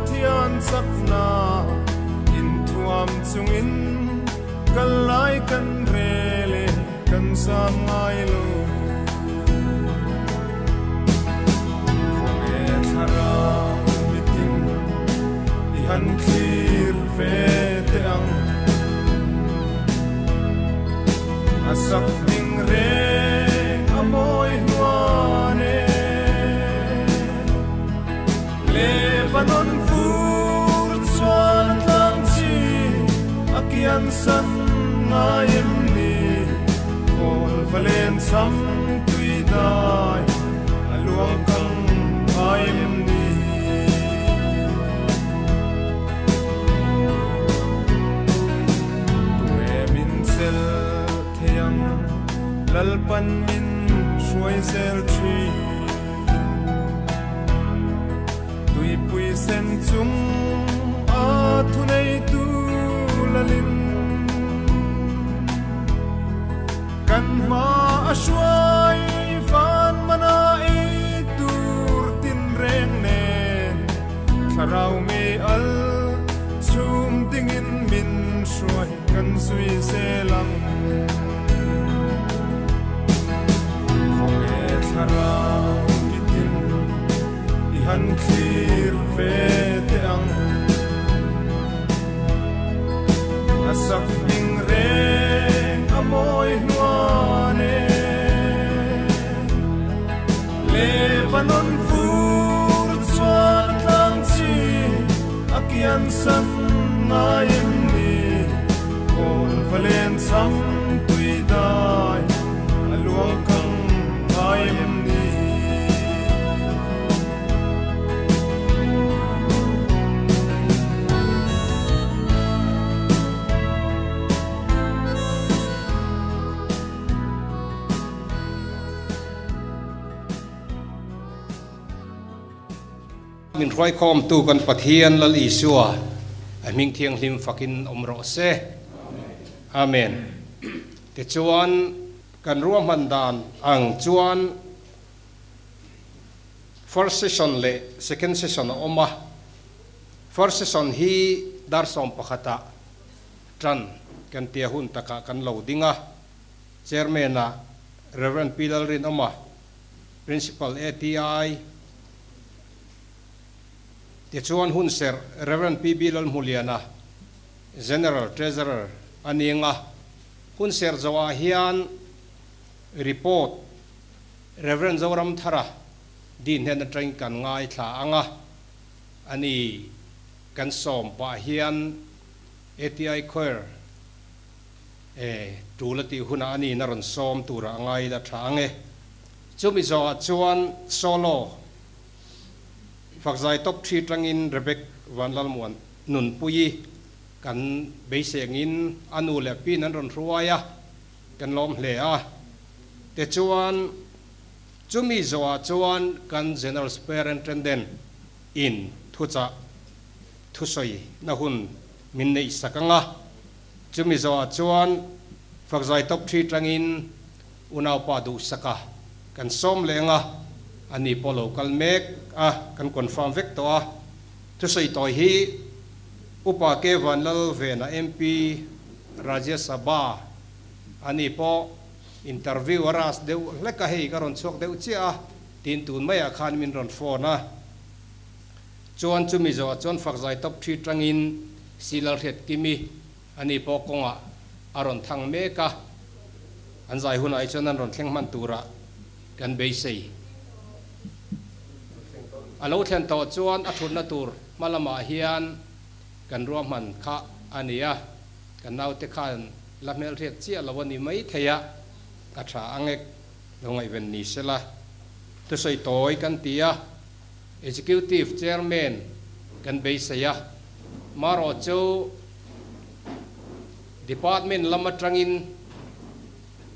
Pathian chakna inthuam chungin kal lai kan rel e kan zam ngai lo. Khawnge thlarau mitin i han thlir ve teh ang. A sak ding reng a mawi hnuan e. Lebanon fur chuan a tlang chi a kian san ngai em ni? Kawl va len cham tui dai a luang kang ngai em ni? Tunge min chel thei ang Lalpan min hruai zel thin. Tuipui sen chung a thuneitu lalin kan hma a hruai van mana ei tur tinreng nen thlarau mei al chhum dingin min hruai kan zui zel ang. Khawnge thlarau mitin i han thlir ve teh ang. A sak hming reng a mawi hnuan e. Lebanon fur chuan a tlang chi a kian san ngai em ni? Kawl va len cham tui dai a luang kang ngai em ni? Min hruaikhawmtu kan Pathian Lal Isua a hming thianghlim fakin awm rawh se. Amen. Tichuan, kan ruahman dan ang chuan first session leh second session a awm a. First session hi dar 11ah tan kan tia hun takah kan lo ding a. Chairman-ah Rev. Pi Lalrinawma, Principal ATI, tichuan hunserh Rev. PB Lalhmuliana, General Treasurer a ni ang a. Hunserh zawhah hian report Rev. Zoramthara din hnen atangin kan ngaithla ang a, a ni kan sawm pah hian ATI Choir E, tul a tih hunah a niin a rawn sawm turah a ngai ila tha ang e. Chumi zawhah chuan solo fakzai top thi tangin Rebek Vanlalmuan nunpui kan beisengin a nu leh pin an rawn hruai a, kan lawm hle a. Tichuan chumi zawhah chuan kan General Superintendent in thuchah thusawi na hun min neih sak ang a. Chumi zawhah chuan fakzai top thi tangin unaupa duhsaka kan sawm leng a, ani pawh lo kal mek a, kan confirm vek tawh a. Thusawi tawi hi Upa K Vanlalvena MP Rajya Sabha ani pawh interview a ras deuh hlek a, hei ka rawn chhuak deuh chiah a, tiin tun maiah khan min rawn phone a. Chuan chumi zawhah chuan fakzai top thi tangin Silalhriat Kimi ani pawh kawngah a rawn thang mek a, an zai hunah hi chuan an rawn thleng hman turah kan beisei. A lo thlen tawh chuan a thutna tur hma lamah hian kan ruahman kha a ni a, kan naute khan la hmelhriat chiah lo a ni mai thei a, a tha angek lo ngaihven ni sela. Thusawi tawi kan ti a. Executive Chairman kan beisei a, marawh chu Department lam atangin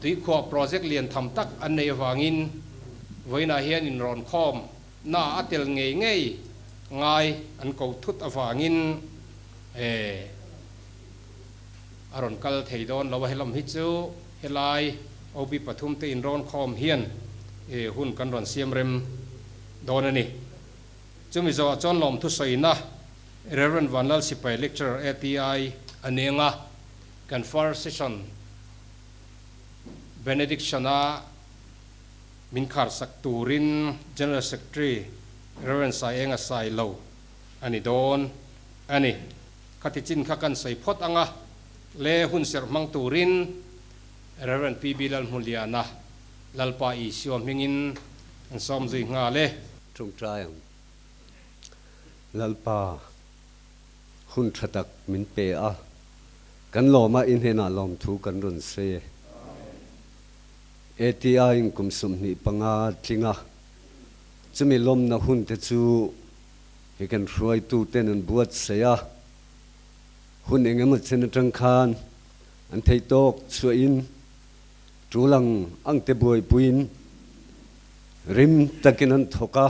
tuikhuah project lian tham tak an nei avangin vawiinah hian inrawn khawm na a tel ngei ngei ngai an ko thut avangin a rawn kal thei dawn lo a, helam hi chu helai OB pathum te inrawn khawm hian hun kan rawn siam rem dawn a ni. Chumi zawhah chuan lawmthu sawina Rev. Vanlal Sipai Lecturer ATI a neng a, kan first session benediction a min kharsak turin General Secretary Rev. Saienga Sailo a ni dawn a ni. Khati chin kha kan sawi phawt ang a, le hun serh hmang turin Rev. PB Lalhmuliana Lalpa Isua hmingin an sawm zui nghal e. Tawngtai ang. Lalpa, hun tha tak min pe a, kan lawm a, i hnenah lawmthu kan rawn sawi e. ATI in kum 25 tling a, chumi lawmna hun te chu hei kan hruaitu ten an buatsaih a, hun engemaw chen atang khan an theih tawk chhuahin tul ang ang te buaipuiin rim takin an thawk a,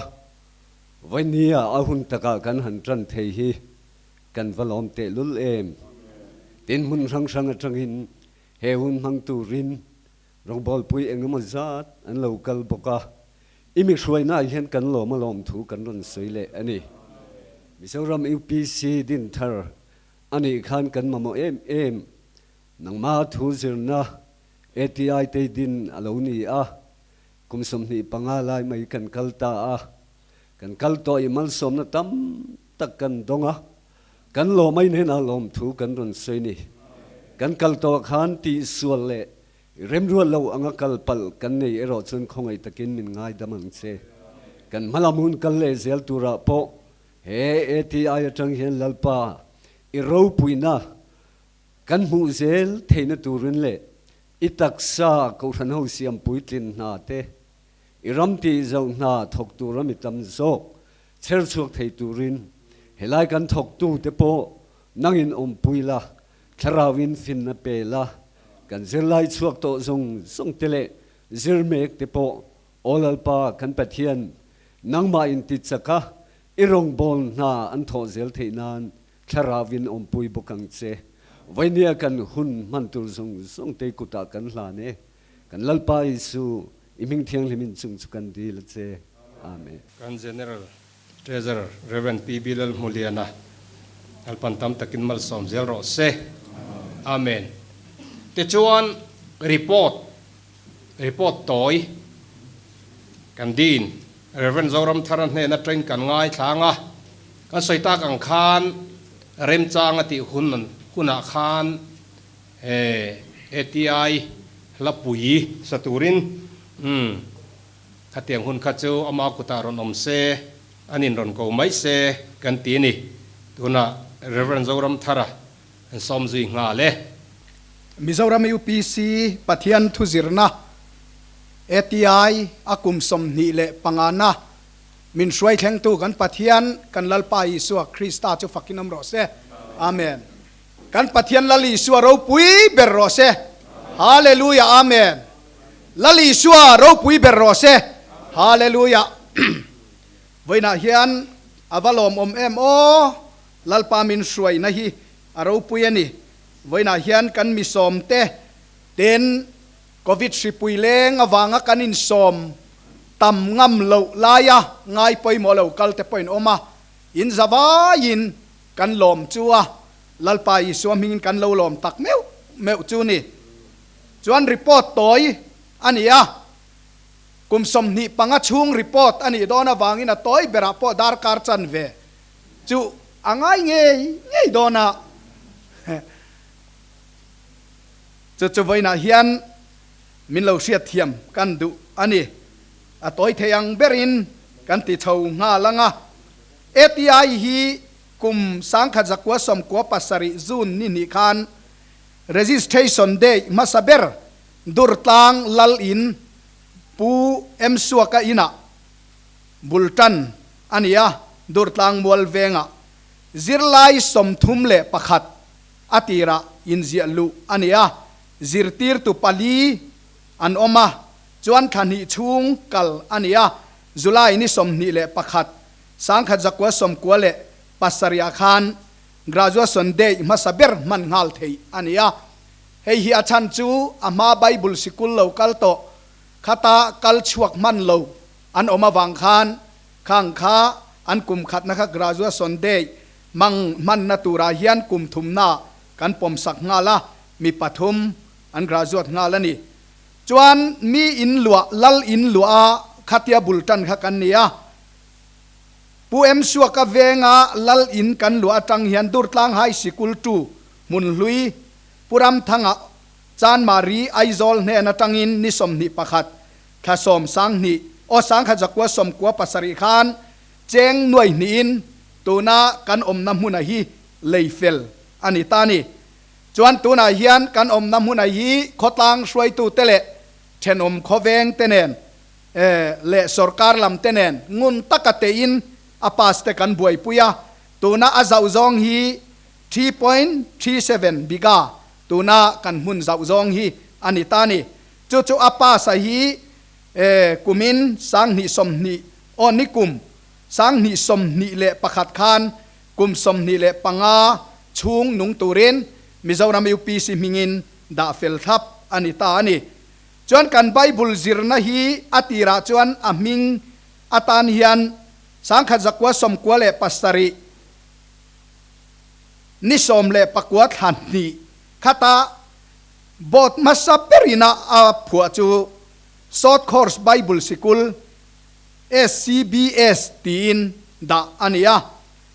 Vawini ah a hun takah kan han tan thei hi kan va lawm tehlul em? Tin hmun hrang hrang atangin he hun hmang turin rawngbawlpui engemaw zat an lo kal bawk a, i mi hruaina ah hian kan lawm a lawm thu kan rawn sawi leh a ni. Mizoram UPC din thar a nih khan kan mamawh em em nangma thu zirna ATI te din a lo ni a, Kum 25 lai mai kan kal ta a, kan kal tawh i malsawmna tam tak kan dawng a, kan lawm ai hnenah lawmthu kan rawn sawi ni. Kan kal tawh khan tihsual leh remruat lo anga kal palh kan nei erawh chuan khawngaih takin min ngaidam ang che. Kan hmalam hun kal leh zel turah pawh he ATI atang hian Lalpa i ropuina kan hmuh zel theihna turin leh I taksa Kohhran ho siam puitlin hna te, i ram tih zoh hna thawk tur a mi tam zawk chher chhuak thei turin helai kan thawktu te pawh nangin awmpui la, thlarauin finna pe la, kan zirlai chhuak tawh zawng zawng te leh zir mek te pawh Aw Lalpa kan Pathian, nangmah in ti chak a, i rawngbâwl hna an thawh zel theih nan Thlarauin awmpui bawk ang che. Vainia kan hun hman tur zawng zawng te kutah kan hlan e. Kan Lalpa Isu, i hming thianghlimin chung chu kan dil a che. Amen. Kan General Treasurer Rev. PB Lalhmuliana Lalpan tam takin malsawm zel rawh se. Amen. Tichuan report report tawi kan din Rev. Zoramthara hnena train kan ngaithlang a. Kan sawi tak ang khan remchang a tih hun hunah khan he ATI hla pui sa turin umm khatiang hun kha chu ama kutah rawn awm se, an in rawn ko mai se kan ti a ni. Tunah Rev. Zoramthara an sawm zui nghal e. Mizoram UPC Pathian thuzirna ATI a kum 25 na Min hruai thlengtu kan Pathian, kan Lalpa Isua Krista chu fakin awm rawh se. Amen. Kan Pathian Lal Isua ropui ber rawh se. Hallelujah Amen. Lal Isua ropui ber rawh se. Hallelujah. Vawiinah hian a va lawmawm em aw, Lalpa min hruaina hi a ropui a ni. Vawiinah hian kan misawmte ten Covid hripui leng avanga kan insawm tam ngam loh laia ngai pawimawh lo kal te pawhin awm a, in za vaiin kan lawm chu a, Lalpa Isua hmingin kan lo lawm tak meuh meuh chu ni. Chuan report tawi a ni a, kum 25 chhung report a nih dawn avangin a tawi berah pawh darkar chanve chu a ngai ngei ngei dawn a. Chu chu vawiinah hian min lo hriat thiam kan duh a ni. A tawi thei ang berin kan ti chho nghal ang a. ATI hi kum 1997 June ni hnih khan Registration Day hmasa ber Durtlang Lal In Pu M Suaka inah bul tan a ni a, Durtlang Mual vengah zirlai 31 A tirah inziah luh a ni a, zirtirtu pali an awm a, chuan thla hnih chhung kal a ni a, July ni 21, 1997 ah khan Graduation Day hmasa ber hman nghal theih a ni a. Hei hi a chhan chu a hma Bible sikul lo kal tawh khata kal chhuak hman lo an awm avang khan khang kha an kum khatna kha Graduation Day. Mang hmanna turah hian kum thumna kan pawmsak nghal a, mi pathum an graduate nghal a ni. Chuan mi in luah, lal in luah a khatia bul tan kha kan ni a. Pu Em Suaka venga lal in kan luah atang hian Durtlang High Sikul tu hmun hlui Pu Ramthanga Chanmari Aizawl hnen atangin ni 21 thla sawm sanghnih aw 1997 khan cheng nuai hnihin tuna kan awmna hmuna hi lei fel a ni ta ni. Chuan tunah hian kan awmna hmuna hi khawtlang hruaitute leh thenawm khawveng te nen leh sorkar lam te nen ngun taka tein a pass te kan buaipui a, tuna a zauh zawng hi 3.37 biga tuna kan hmun zauh zawng hi a ni ta ni. Chu chu a pass a hi kumin 2020 aw ni kum 2021 khan kum 25 chhung nung turin Mizoram UPC hmingin dah fel thlap a ni ta a ni. Chuan kan Bible zirna hi a tirah chuan a hming atan hian 1997 ni 19 thla hnih khata board hmasa berina a phuah chu Short Course Bible Sikul, SCBS, tiin dah a ni a.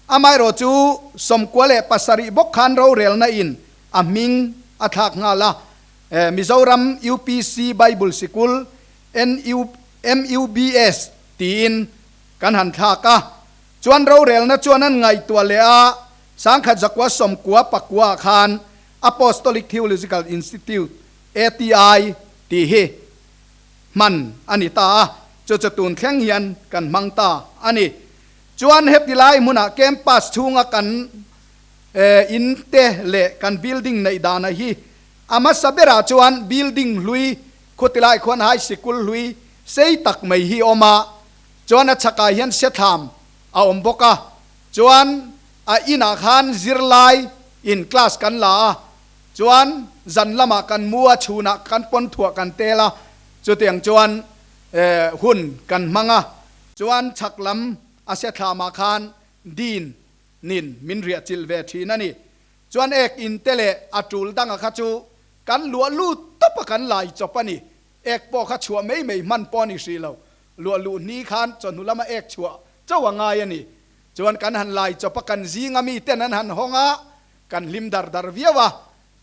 Amaherawh chu 97 bawk khan rorelna in a hming a thlak nghal a. Mizoram UPC Bible Sikul, NU, MUBS, tiin kan han thlak a. Chuan rorelna chuan an ngaihtuah leh a, 1999 khan Apostolic Theological Institute, ATI, tih hi hman a ni ta a, chu chu tun thleng hian kan hmang ta a ni. Chuan heti lai hmunah campus chhunga kan in te leh kan building neih dana hi a hmasa berah chuan building hlui khutilai khuan high sikul hlui sei tak mai hi awm a, chuan a chhakah hian sethlam a awm bawk a, chuan a inah khan zirlai in class kan la a, chuan zan lamah kan mu a, chhunah kan pawn thuah kan tel a, chutiang chuan hun kan hmang a. Chuan chhak lam a sethlamah khan din nin min riah chilh ve thin a ni. Chuan ek in te leh a tul danga kha chu kan luah lut tawp a kan lai chawp a ni. Ek pawh kha chhuah mai mai hman pawh a ni hrih lo. Luah luh ni khan chawhnu lama ek chhuah chauh a ngai a ni. Chuan kan han lai chawp a kan zinga mi ten an han hawng a, kan hlim dar dar viau a.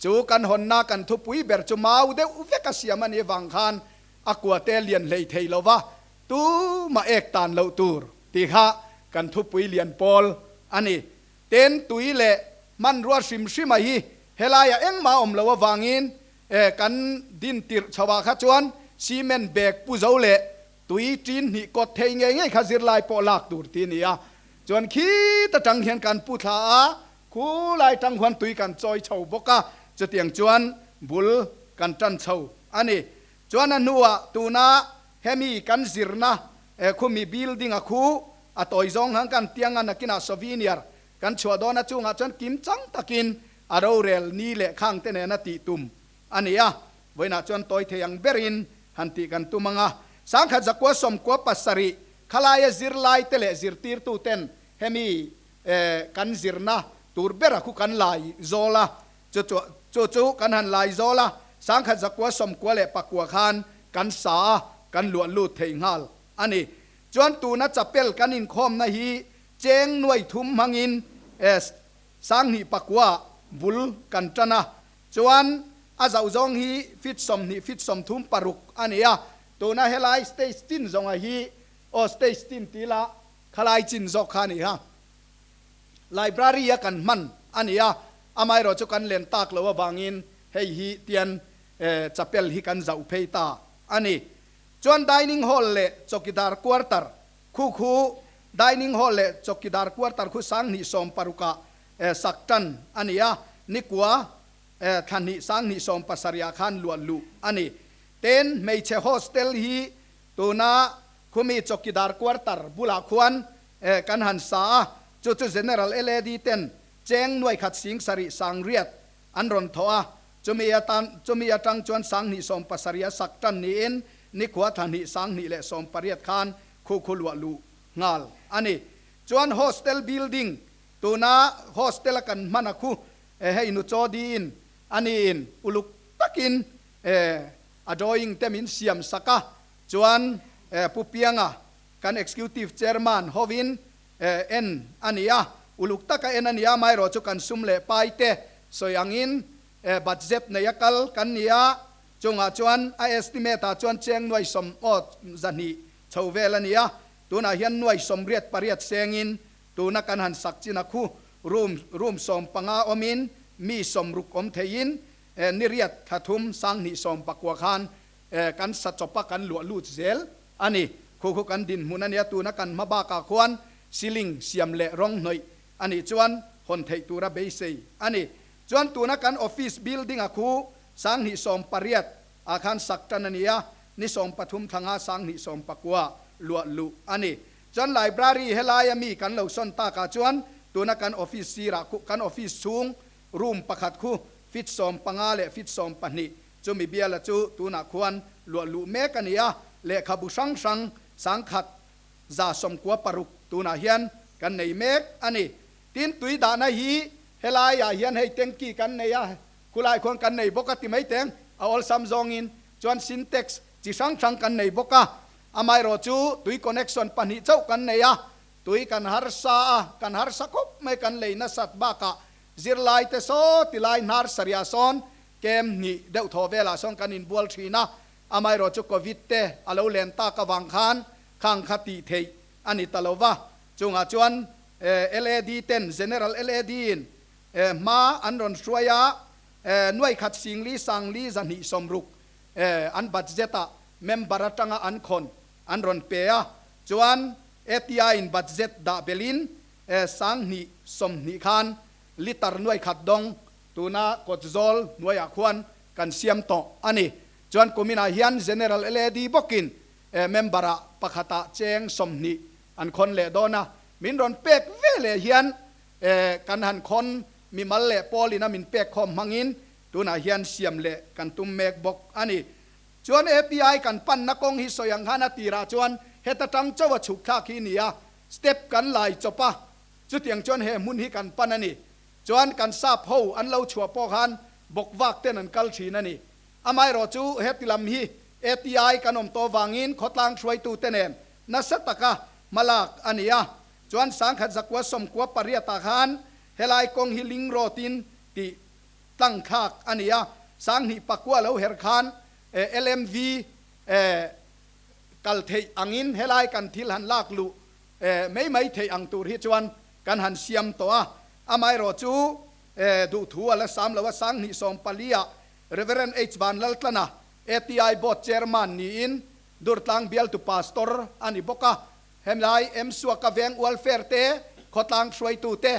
Chu kan hawnna kan thupui ber chu mau deuh vek a siam a nih vang khan a kua te lian hlei thei lo va, tu mah ek tan loh tur tih kha kan thupui lian pawl a ni. Ten tui leh hmanrua hrim hrim a hi helaiah engmah awm lo avangin kan din tirh chho ah kha chuan cement bag pu zo leh tui tin hnih kawt thei ngei ngei kha zirlai pawh lak tur ti a ni a. Chuan khit atang hian kan pu thla a, khulai tang huan tui kan chawi chho bawk a, chutiang chuan bul kan tan chho a ni. Chuan a hnuah tuna hemi kan zirna khumi building a khu a tawi zawng han kan tiang a nakinah souvenir kan chhuah dawn a chungah chuan kim chang takin a rorel ni leh khang te nena tih tum a ni a. Vawiinah chuan tawi thei ang berin han tih kan tum ang a. 1997 khalaia zirlai te leh zirtirtu ten hemi kan zirna tur bera khu kan lai zawl a, chu chu chu kan han lai zawl a, 1999 khan kan sa a, kan luah lut thei nghal a ni. Chuan tuna chapel kan inkhawmna hi cheng nuai thum hmangin 2009 bul kan tan a, chuan a zauh zawng hi feet 20 feet 36 a ni a, tuna helai stage chin zawnga hi aw stage chin ti la khalai chin zawk kha a ni a, library a kan hman a ni a, amaherawh chu kan len tak loh avangin hei hi tian chapel hi kan zauh phei ta a ni. Chuan dining hall leh chawkidar quarter khu khu dining hall leh chawkidar quarter khu 2016 sak tan a ni a, nikua thla hnih 2017 khan luah luh a ni. Ten hmeichhe hostel hi tuna khumi chawkidar quarter bulah khuan kan han sa a, chu chu General LAD ten cheng nuai khat sing sarih sang riat an rawn thawh a, chumi atan chumi atang chuan 2017 a sak tan niin nikhua thla hnih 2018 khan khu khu luah luh nghal a ni. Chuan hostel building. Tuna hostel a kan hman a khu hei nu chaw diin ani in uluk takin a drawing te min siam sak a, chuan Pu Pianga kan Executive Chairman hovin en a ni a, uluk taka en a ni a, amaherawh chu kan sum leh pai te sawi angin budget nei a kal kan ni a, chungah chuan a estimate ah chuan cheng nuai sawm aw 200 chho vel a ni a, tunah hian nuai 88 sengin tuna kan han sak chin a khu room room 15 awmin mi 60 awm theiin ni riat thla thum 2019 khan kan sa chawpa kan luah lut zel a ni. Khu khu kan dinhmun a nia, tuna kan hma bakah khuan ceiling siam leh rawng hnawih a nih chuan hawn theih tura beisei a ni. Chuan tuna kan office building a khu 2018 ah khan sak tan a ni a, ni 13 thlanga 2019 luah luh a ni. Chuan library helaia mi kan lo sawn takah chuan tuna kan office sirah khu kan office chhung room pakhat khu feet 15 leh feet 12 chumi biala chu tunah khuan luah luh mek a ni a, lehkhabu hrang hrang 1196 tunah hian kan nei mek a ni. Tin, tui dahna hi helaiah hian hei tanky kan nei a, khulai khuan kan nei bawk a ti mai teng, a awlsam zawngin chuan sintex chi hrang hrang kan nei bawk a, amaherawh chu tui connection pahnih chauh kan nei a, tui kan harsa a, kan harsa khawp mai kan lei nasat bakah zirlai te saw tilai hnar sarihah sawn kem hnih deuh thaw velah sawn kan inbual thin a, amaherawh chu covid te a lo len tak avang khan khang kha tih theih a ni ta lo va, chungah chuan LAD ten General LAD in hma an rawn hruai a, nuai khat singli sangli 260 an budget ah member atanga an khawn an rawn pe a, chuan ATI in budget dah belhin 2020 khan litre nuai khat dawng tuna kawtzawl hnuaiah khuan kan siam tawh a ni. Chuan kuminah hian General LAD bawkin member ah pakhatah cheng 20 an khawn leh dawn a, min rawn pek ve leh hian kan han khawn mimal leh pawlin a min pek khawm hmangin tunah hian siam leh kan tum mek bawk a ni. Chuan API kan panna kawng hi sawi ang khan a tirah chuan heta tang chauh a chhuk thlak hi ni a, step kan lai chawp a, chutiang chuan he hmun hi kan pan a ni. Chuan kan sap ho an lo chhuah pawh khan bawkvak ten an kal thin a ni. Amaherawh chu heti lam hi ATI kan awm tawh vangin khawtlang hruaitute nen nasa taka hmalak a ni a. Chuan 1998 ah khan helai kawng hi ling road in tih tlang thlak a ni a. 2009 lo her khan LMV kal theih angin helai kan thil han lak luh mai mai theih ang tur hi chuan kan han siam tawh a. Amaherawh chu duhthu a la sam lo a, 2014 ah Rev. H. Vanlaltlana, ATI Board Chairman niin Durtlang bialtu Pastor a ni bawk a. Hemlai Msuaka Veng Welfare te, khawtlang hruaitu te,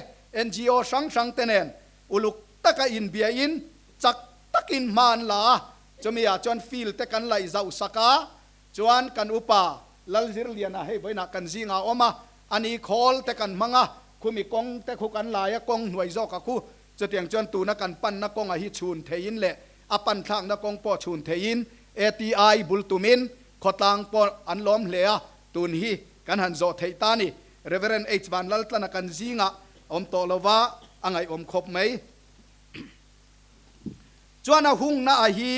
NGO hrang hrang te nen uluk taka inbiain chak takin hma an la a. Chumi ah chuan field te kan laih zauh sak a, chuan kan upa Lalzirliana hei vawiinah kan zingah a awm a, ani khawl te kan hmang a, khumi kawng te khu kan lai a, kawng hnuai zawk a khu Chutiang chuan tuna kan panna kawnga hi chhun theiin leh a pan thlakna kawng pawh chhun theiin ATI bul tumin khawtlang pawh an lawm hle a, tun hi kan han zawh theih ta ni. Rev. H. Vanlaltlana kan zingah awm tawh lova a ngaihawm khawp mai. Chuan a hungna a hi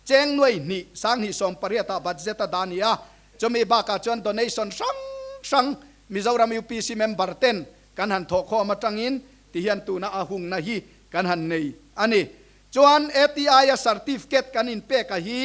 cheng nuai hnih 2018 ah budget a dah a ni a, chumi bakah chuan donation hrang hrang Mizoram UPC member ten Kan han thawhkhawm atangin ti hian tuna a hungna hi kan han nei a ni. Chuan ATI a certificate kan inpek a hi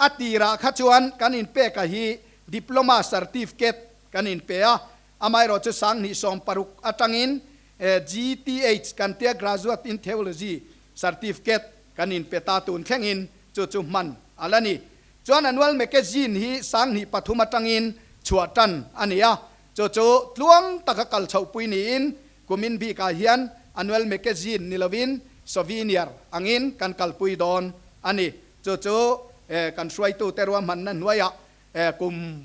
a tirah kha chuan kan inpek a hi diploma certificate kan inpe a, amaherawh chu 2016 atangin GTH kan tia Graduate in Theology certificate kan inpe ta tun thlengin chu chu hman a la ni. Chuan annual magazine hi 2003 atangin chhuah tan a ni a, Chu chu tluang taka kal chhohpui niin kumin bikah hian annual magazine ni lovin souvenir angin kan kalpui dawn a ni. Chu chu kan hruaitute ruahmanna hnuaiah kum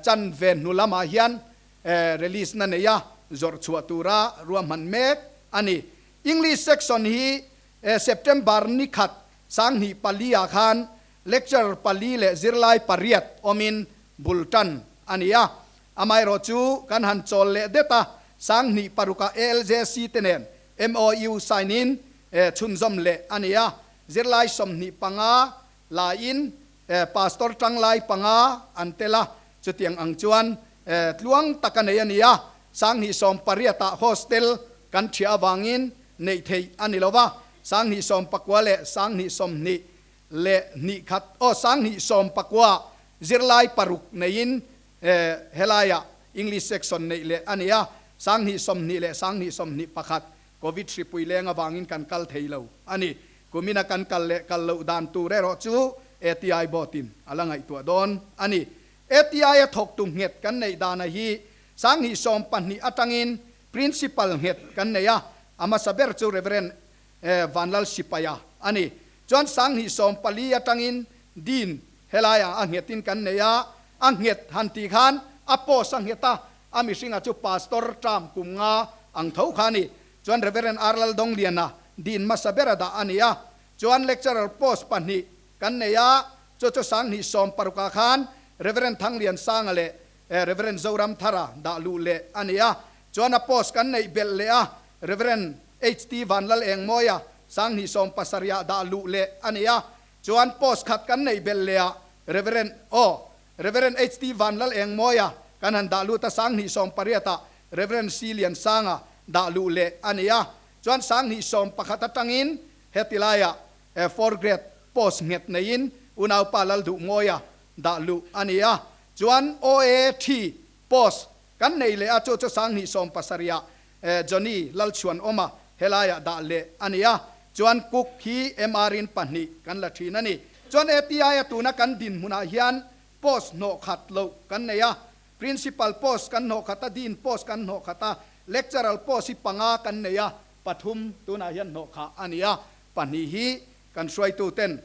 chanve hnu lamah hian release na neia zawrh chhuah tura ruahman mek a ni. English section hi September ni khat 2004 ah khan lecturer pali leh zirlai pariat awmin bul tan a ni a, amaherawh chu kan han chawl leh det a, Sanghnih parukah ALJC te nen MOU sign in chhunzawm leh a ni a, zirlai 25 laiin pastor tanglai panga an tel a, chutiang ang chuan tluang tak a nei a ni a, Sanghnih sawmpariatah hostel kan thiah avangin neih theih a ni lo va, Sanghnih sawmpakua leh Sanghnih 20 leh hnih khat aw Sanghnih sawmpakua zirlai paruk neiin Helaiah English section neih leh a ni a, 2020 leh 2021 Covid hripui leng avangin kan kal thei lo a ni. Kumina kan kal leh kal loh dan tur erawh chu ATI Board-in a la ngaihtuah dawn a ni. ATI-a thawktu nghet kan neih dana hi 2012 atangin Principal nghet kan nei a, a hmasa ber chu Rev. Vanlal Sipaia a ni. Chuan 2014 atangin Dean Helaiah a nghetin kan nei a, a nghet han tih khan a post a nghet a, a mihringa chu Pastor term kum nga ang tho kha a ni. Chuan Rev. R. Laldongliana din hmasa ber a dah a ni a. Chuan Lecturer post pahnih kan nei a, chu chu 2016 ah khan Rev. Thangliansanga leh Rev. Zoramthara dah luh leh a ni a. Chuan a post kan neih belh leh a, Rev. HT Vanlal Engmawia 2017 ah dah luh leh a ni a. Chuan post khat kan neih belh leh ah Rev. Aw, Rev. HT Vanlal Engmawia kan han dah lut a, 2018 ah Rev. C Liansanga dah luh leh a ni a. Chuan 2011 atangin heti laiah four grade post nghet neiin unaupa Lalduhmawia dah luh a ni a. Chuan OAT post kan nei leh a, chu chu 2017 ah Johnny Lalchhuanawma helaiah dah leh a ni a, chuan Cook hi MR in pahnih kan la thin a ni. Chuan ATI a tuna kan dinhmunah hian post hnawh khat loh kan nei a, Principal post kan hnawh khat a, Dean post kan hnawh khat a, Lecturer post hi panga kan nei a, pathum tunah hian hnawh khah a ni a, pahnih hi kan hruaituten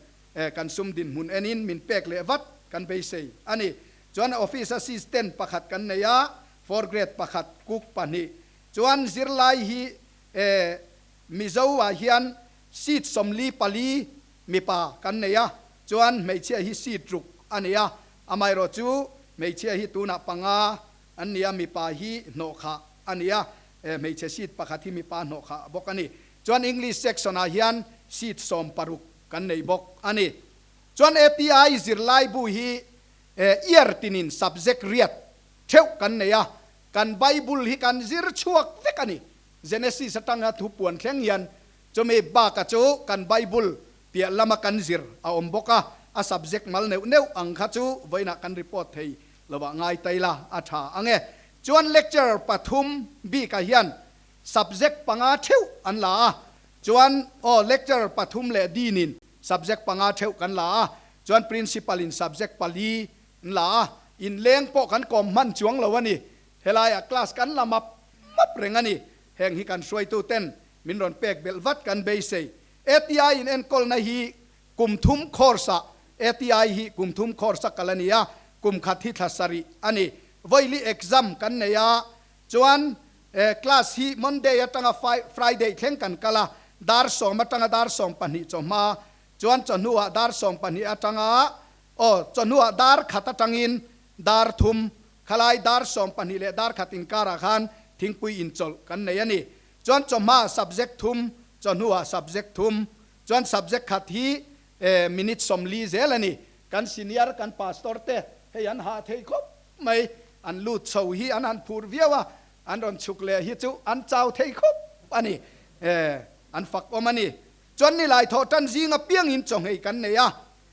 kan sum dinhmun enin min pek leh vat kan beisei a ni. Chuan Office Assistant pakhat kan nei a, Fourth grade pakhat cook pahnih chuan zirlai hi e Mizo ah hian seat 44 mipa kan nei a, chuan hmeichhia hi seat ruk a ni a, amaherawh chu hmeichhia hi tunah panga an ni a, mipa hi hnawhkhah a ni a, e hmeichhe seat pakhat hi mipa hnawhkhah bawk a ni. Chuan English section ah hian seat 60 kan nei bawk a ni. Chuan ATI zirlai bu hi e year tinin subject riat theuh kan nei a, kan Bible hi kan zir chhuak vek a ni. Genesis atanga thu puan thleng hian chumi baka chu kan Bible piah lama kan zir a awm bawk a, a subject mal neuh neuh ang kha chu vawiinah kan report thei lovah ngai tai la a tha ang e. Chuan lecturer pathum bikah hian subject panga theuh an la a, chuan aw lecturer pathum leh dean in subject panga theuh kan la a, chuan principal in subject pali N la a, inleng pawh kan kawm hman chuang lo a ni. Helaiah class kan la map map reng a ni. Heng hi kan hruaitu ten min rawn pek belh vat kan beisei. ATI in enkawlna hi kum thum course ah ATI hi kum thum course a kal a ni a, kum khat hi thla sarih a ni. Vawili exam kan nei a, chuan class hi Monday atanga Friday thleng kan kal a, dar sawm atanga dar 12 chawhma, chuan chawhnuah dar 12 atanga Aw, chawhnuah dar khat atangin dar thum, khalai dar 12 leh dar khat inkarah khan thingpui inchawlh kan nei a ni. Chuan chawhma subject thum, chawhnuah subject thum, chuan subject khat hi minute 40 zel a ni. Kan senior, kan pastor te hei an hah thei khawp mai, an lut chho hi an han phur viau a, an rawn chhuk leh hi chu an chau thei khawp a ni, an fak awm a ni. Chuan nilai thawh tan zinga piangin chawhngei kan nei a,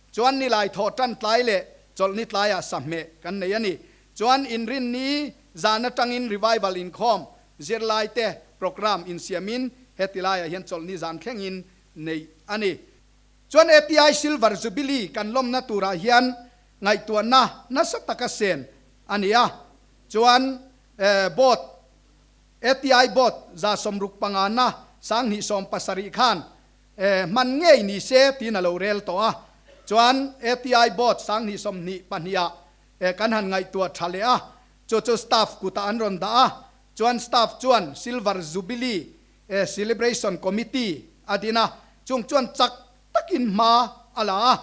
Chuan nilai thawh tan tlai leh chawlhni tlaiah sahmeh kan nei a ni. Chuan inrinni zan atangin revival inkhawm, zirlaite programme insiamin heti laiah hian chawlhni zan thlengin neih a ni. Chuan ATI Silver Jubilee kan lawmna turah hian ngaihtuahna nasa taka sen a ni a. Chuan Board, ATI Board 65 na 2017 khan Hman ngei ni se tiin a lo rel tawh a, chuan ATI Board 2022 ah kan han ngaihtuah tha leh a, chu chu staff kutah an rawn dah a, chuan staff chuan Silver Jubilee Celebration Committee a din a, chung chuan chak takin hma a la a,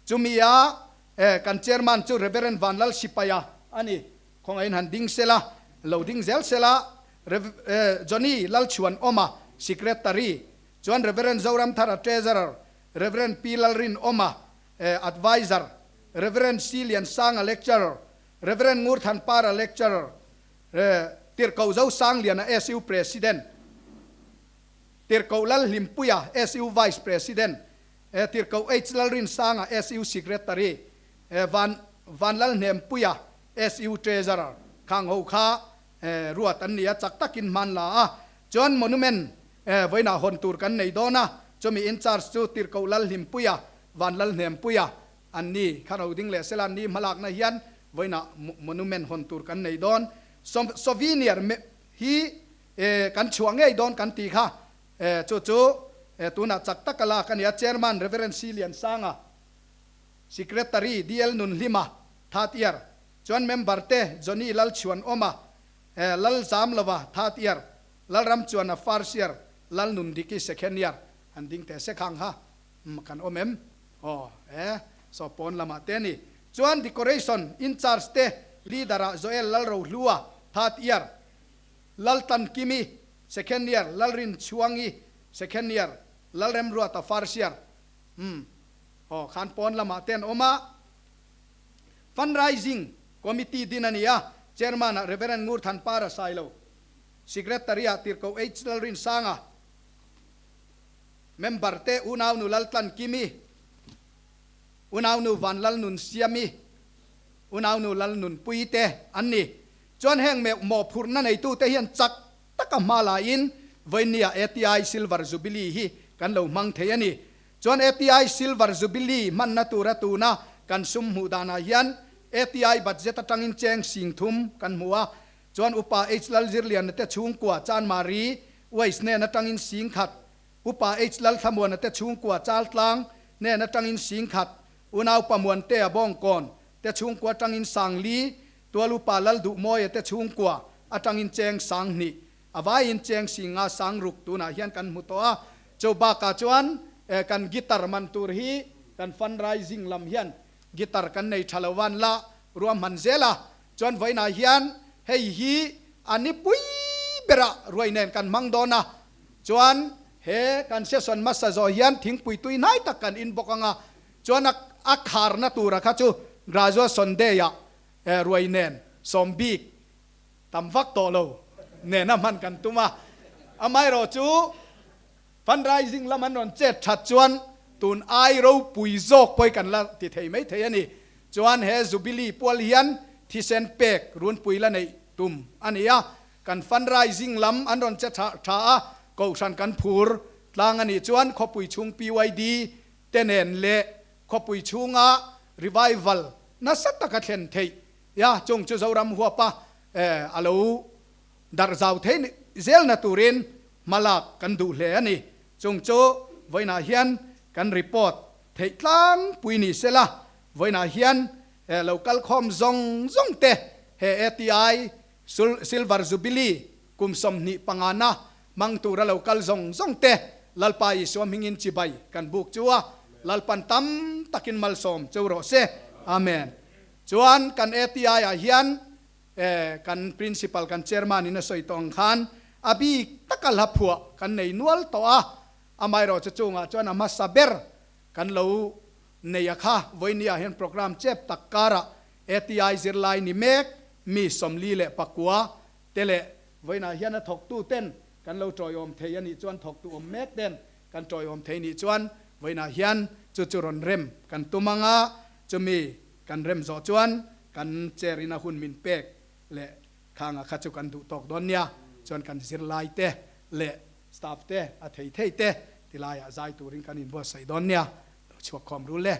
chumi a kan Chairman chu Reverend Vanlal Sipaia a ni, khawngaihin han ding sela, lo ding zel sela. Rev. Johnny Lalchhuan Awma, Secretary, chuan Rev. Zoramthara, Treasurer, Rev. Pi Lalrin Awma, Adviser, Rev. C Liansanga, Lecturer, Rev. Ngurthanpara, Lecturer, Tirhkoh Zosangliana, SU President, Tirhkoh Lalhlimpuia, SU Vice President, Tirhkoh H Lalrinsanga, SU Secretary, Van Vanlalhnempuia, SU Treasurer, khang ho kha ruat an ni a, chak takin hman la a, chuan monument vawiinah hawn tur kan nei dawn a, chumi in charge chu Tirhkoh Lalhlimpuia, Vanlalhnempuia an ni. Khan ho ding leh sela an ni hmalakna hian vawiinah monument hawn tur kan nei dawn. Souvenir hi kan chhuah ngei dawn kan tih kha, chu chu tunah chak taka lak a ni a, Chairman Reverend C Liansanga, Secretary DL Nunhlima, third year, Chuan member te Johnny Lalchhuanawma, Lalzamlova, third year, Lalramchuana, first year, Lalnundiki, second year, an ding teh sek ang ha kan awm em? Aw e, saw pawn lamah te a ni. Chuan decoration in charge te leader ah Joel Lalrohlua, third year, Laltankimi, second year, Lalrinchhuangi, second year, Lalremruata, first year, umm aw khan pawn lamah te an awm a. Fundraising Committee din a ni a, Chairman-ah Rev. Ngurthanpara Sailo, Secretary-ah Tirhkoh H. Lalrinsanga, Member te Unaunu Laltlankimi, Unaunu Vanlalnunsiami, Unaunu Lalnunpui te an ni. Chuan heng mawhphurhna neitute hian chak taka hma laiin vawinia ATI Silver Jubilee hi kan lo hmang thei a ni. Chuan ATI Silver Jubilee hmanna tura tuna kan sum hmuh danah hian ATI budget atangin cheng sing thum kan hmu a, chuan Upa H Lalzirliana te chhungkua Chanmari Waste hnen atangin sing khat, Upa H Lalthlamuana te chhungkua Chaltlang hnen atangin sing khat, Unaupa Muantea Bawngkawn te chhungkua atangin Sangli, Tual Upa Lalduhmawia te chhungkua atangin cheng Sanghnih. A vaiin cheng singa sang ruk tunah hian kan hmu tawh a, chu bakah chuan kan guitar man tur hi kan fundraising lam hian guitar kan nei tha lo van la ruahman zel a, chuan vawiinah hian hei hi a nipui berah ruai nen kan hmang dawn a, chuan he kan session hmasa zawh hian thingpui tui hnai tak kan in bawk ang a, chuan a kharna tura kha chu graduation day-ah ruai nen sawm bik Tam vak tawh lo nena hman kan tum a, amaherawh chu fundraising lam an rawn chet that chuan tun ai ropui zawk pawh hi kan la ti thei mai thei a ni. Chuan he Jubilee pual hian thisen pek runpui la neih tum a ni a, kan fundraising lam an rawn che tha tha a, kohhran kan phur tlang a nih chuan khawpui chhung PYD te nen leh khawpui chhunga revival nasa taka thlen theih Ya, chung chu Zoram huapa a lo darh zau thei zelna turin hmalak kan duh hle a ni. Chung chu vawiinah hian kan report theih tlangpui ni sela, vawiinah hian lo kal khawm zawng zawng te he ATI Silver Jubilee kum 25 na hmang tura lo kal zawng zawng te Lalpa Isua hmingin chibai kan buk chu a, Lalpan tam takin malsawm cheu rawh se. Amen. Chuan kan ATI ah hian kan Principal, kan Chairman in a sawi tawh ang khan a bik taka hla phuah kan nei nual tawh a, amaherawh chu chungah chuan a hmasa ber kan lo nei a kha. Vawiini ah hian program chep tak karah ATI zirlai ni mek mi 49 te leh vawiinah hian a thawktu ten kan lo tawiawm thei a nih chuan thawktu awm mek ten kan tawiawm thei nih chuan vawiinah hian chu chu rawn rem kan tum ang a, chumi Kan rem zawh chuan kan chair in a hun min pek leh khanga kha chu kan duh tawk dawn nia, chuan kan zirlai te leh staff te a thei thei te tilai ah zai turin kan inbuatsaih dawn nia, lo chhuak khawm rul le.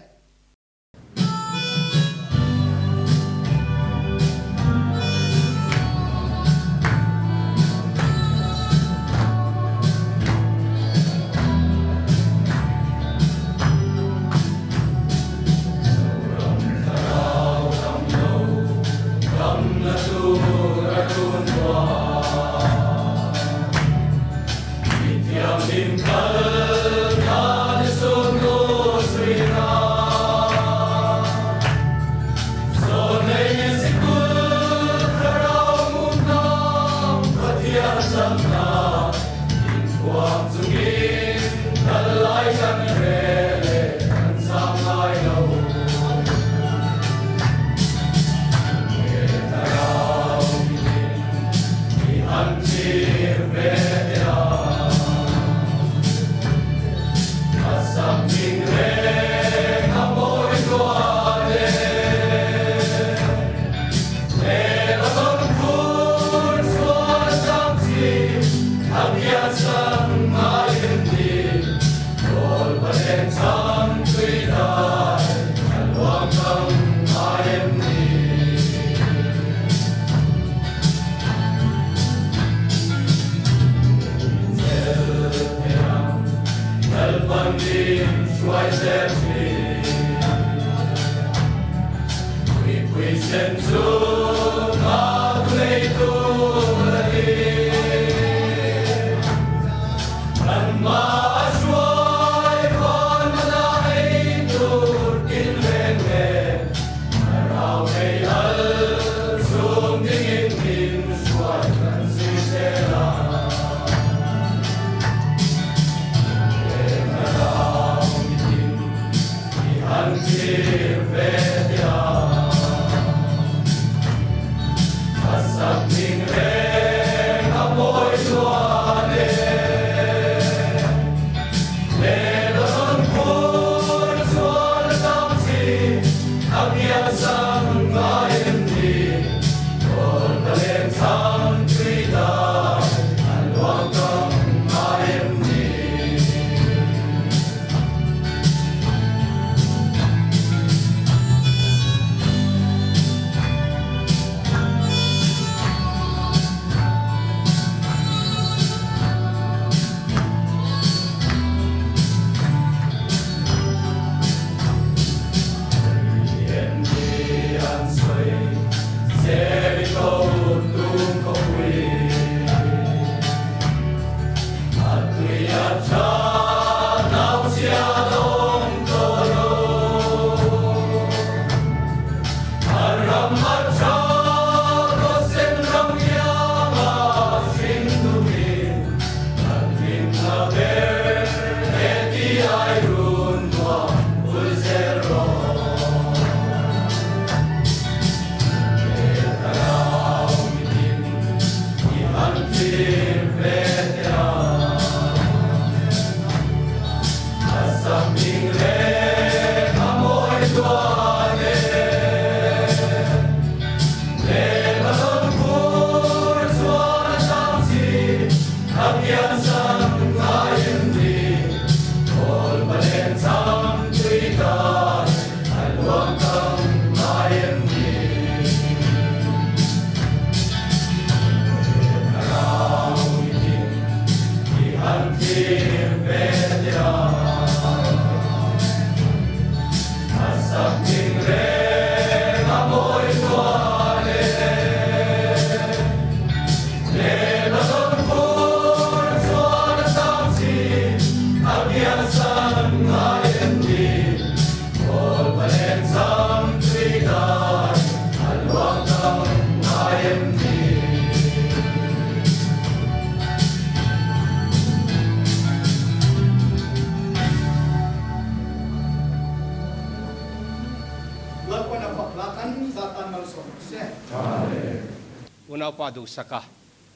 Unaupa duhsaka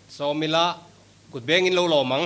sawmila kut bengin lo lawm ang.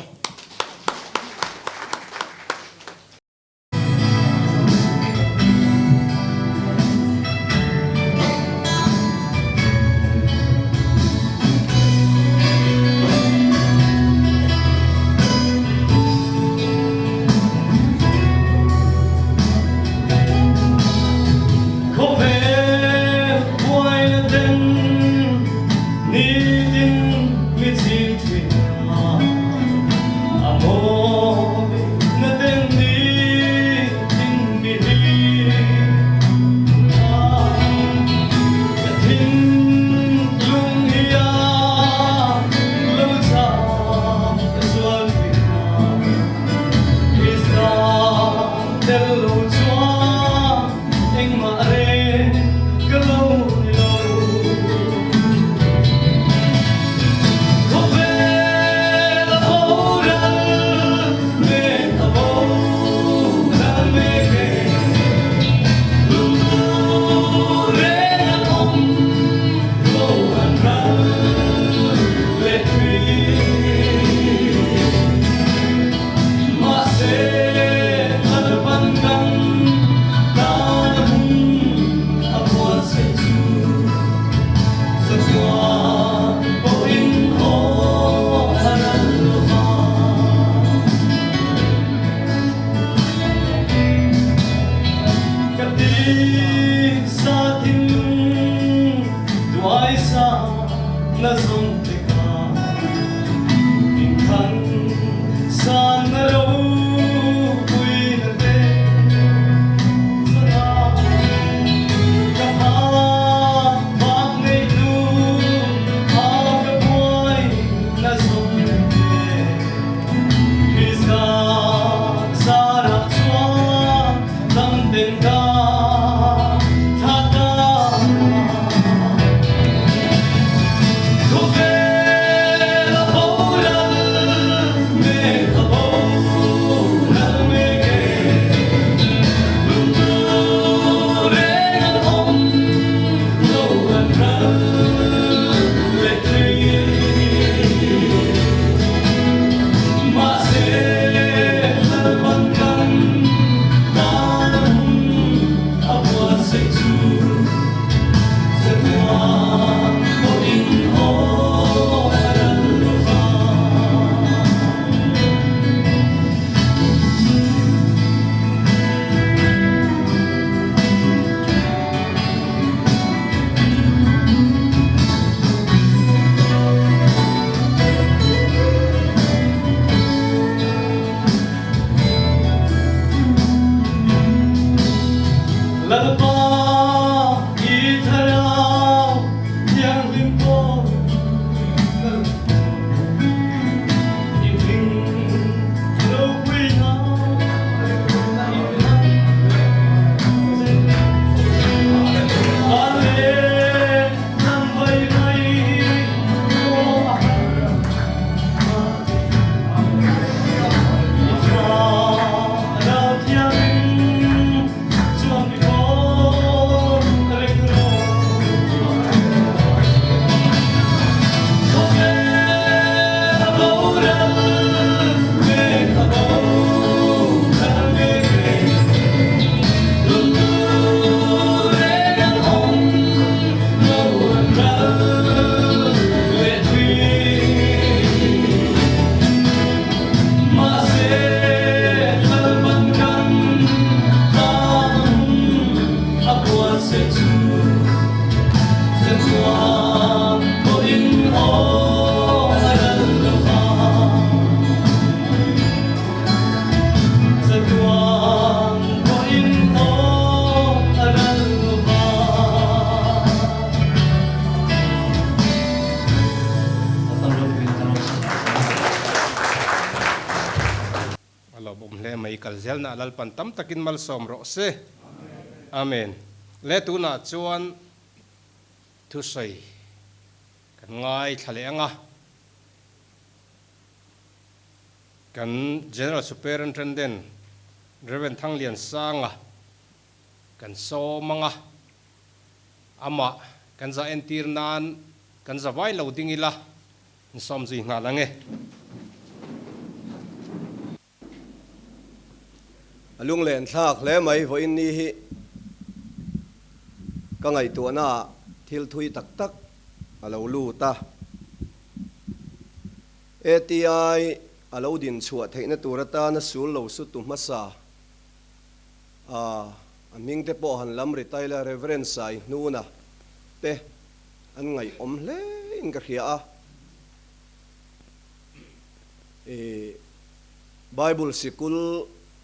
hle mai kal zelna Lalpan tam takin malsawm rawh se. Amen. Le tunah chuan thusawi kan ngaithla leh ang a. Kan General Superintendent Rev. Thangliansanga kan sawm ang a, amah kan za entir nan kan za vai lo ding ila, in sawm zui nghal ang e. A lunglen thlak hle mai vawiin ni hi ka ngaihtuahna ah thil thui tak tak a lo lut a. ATI a lo din chhuah theihna tur atana sul lo su tu hmasa a a hming te pawh han lam ri ta ila Rev. Sai Hnuna te an ngaihawm hle in ka hria a. I Bible sikul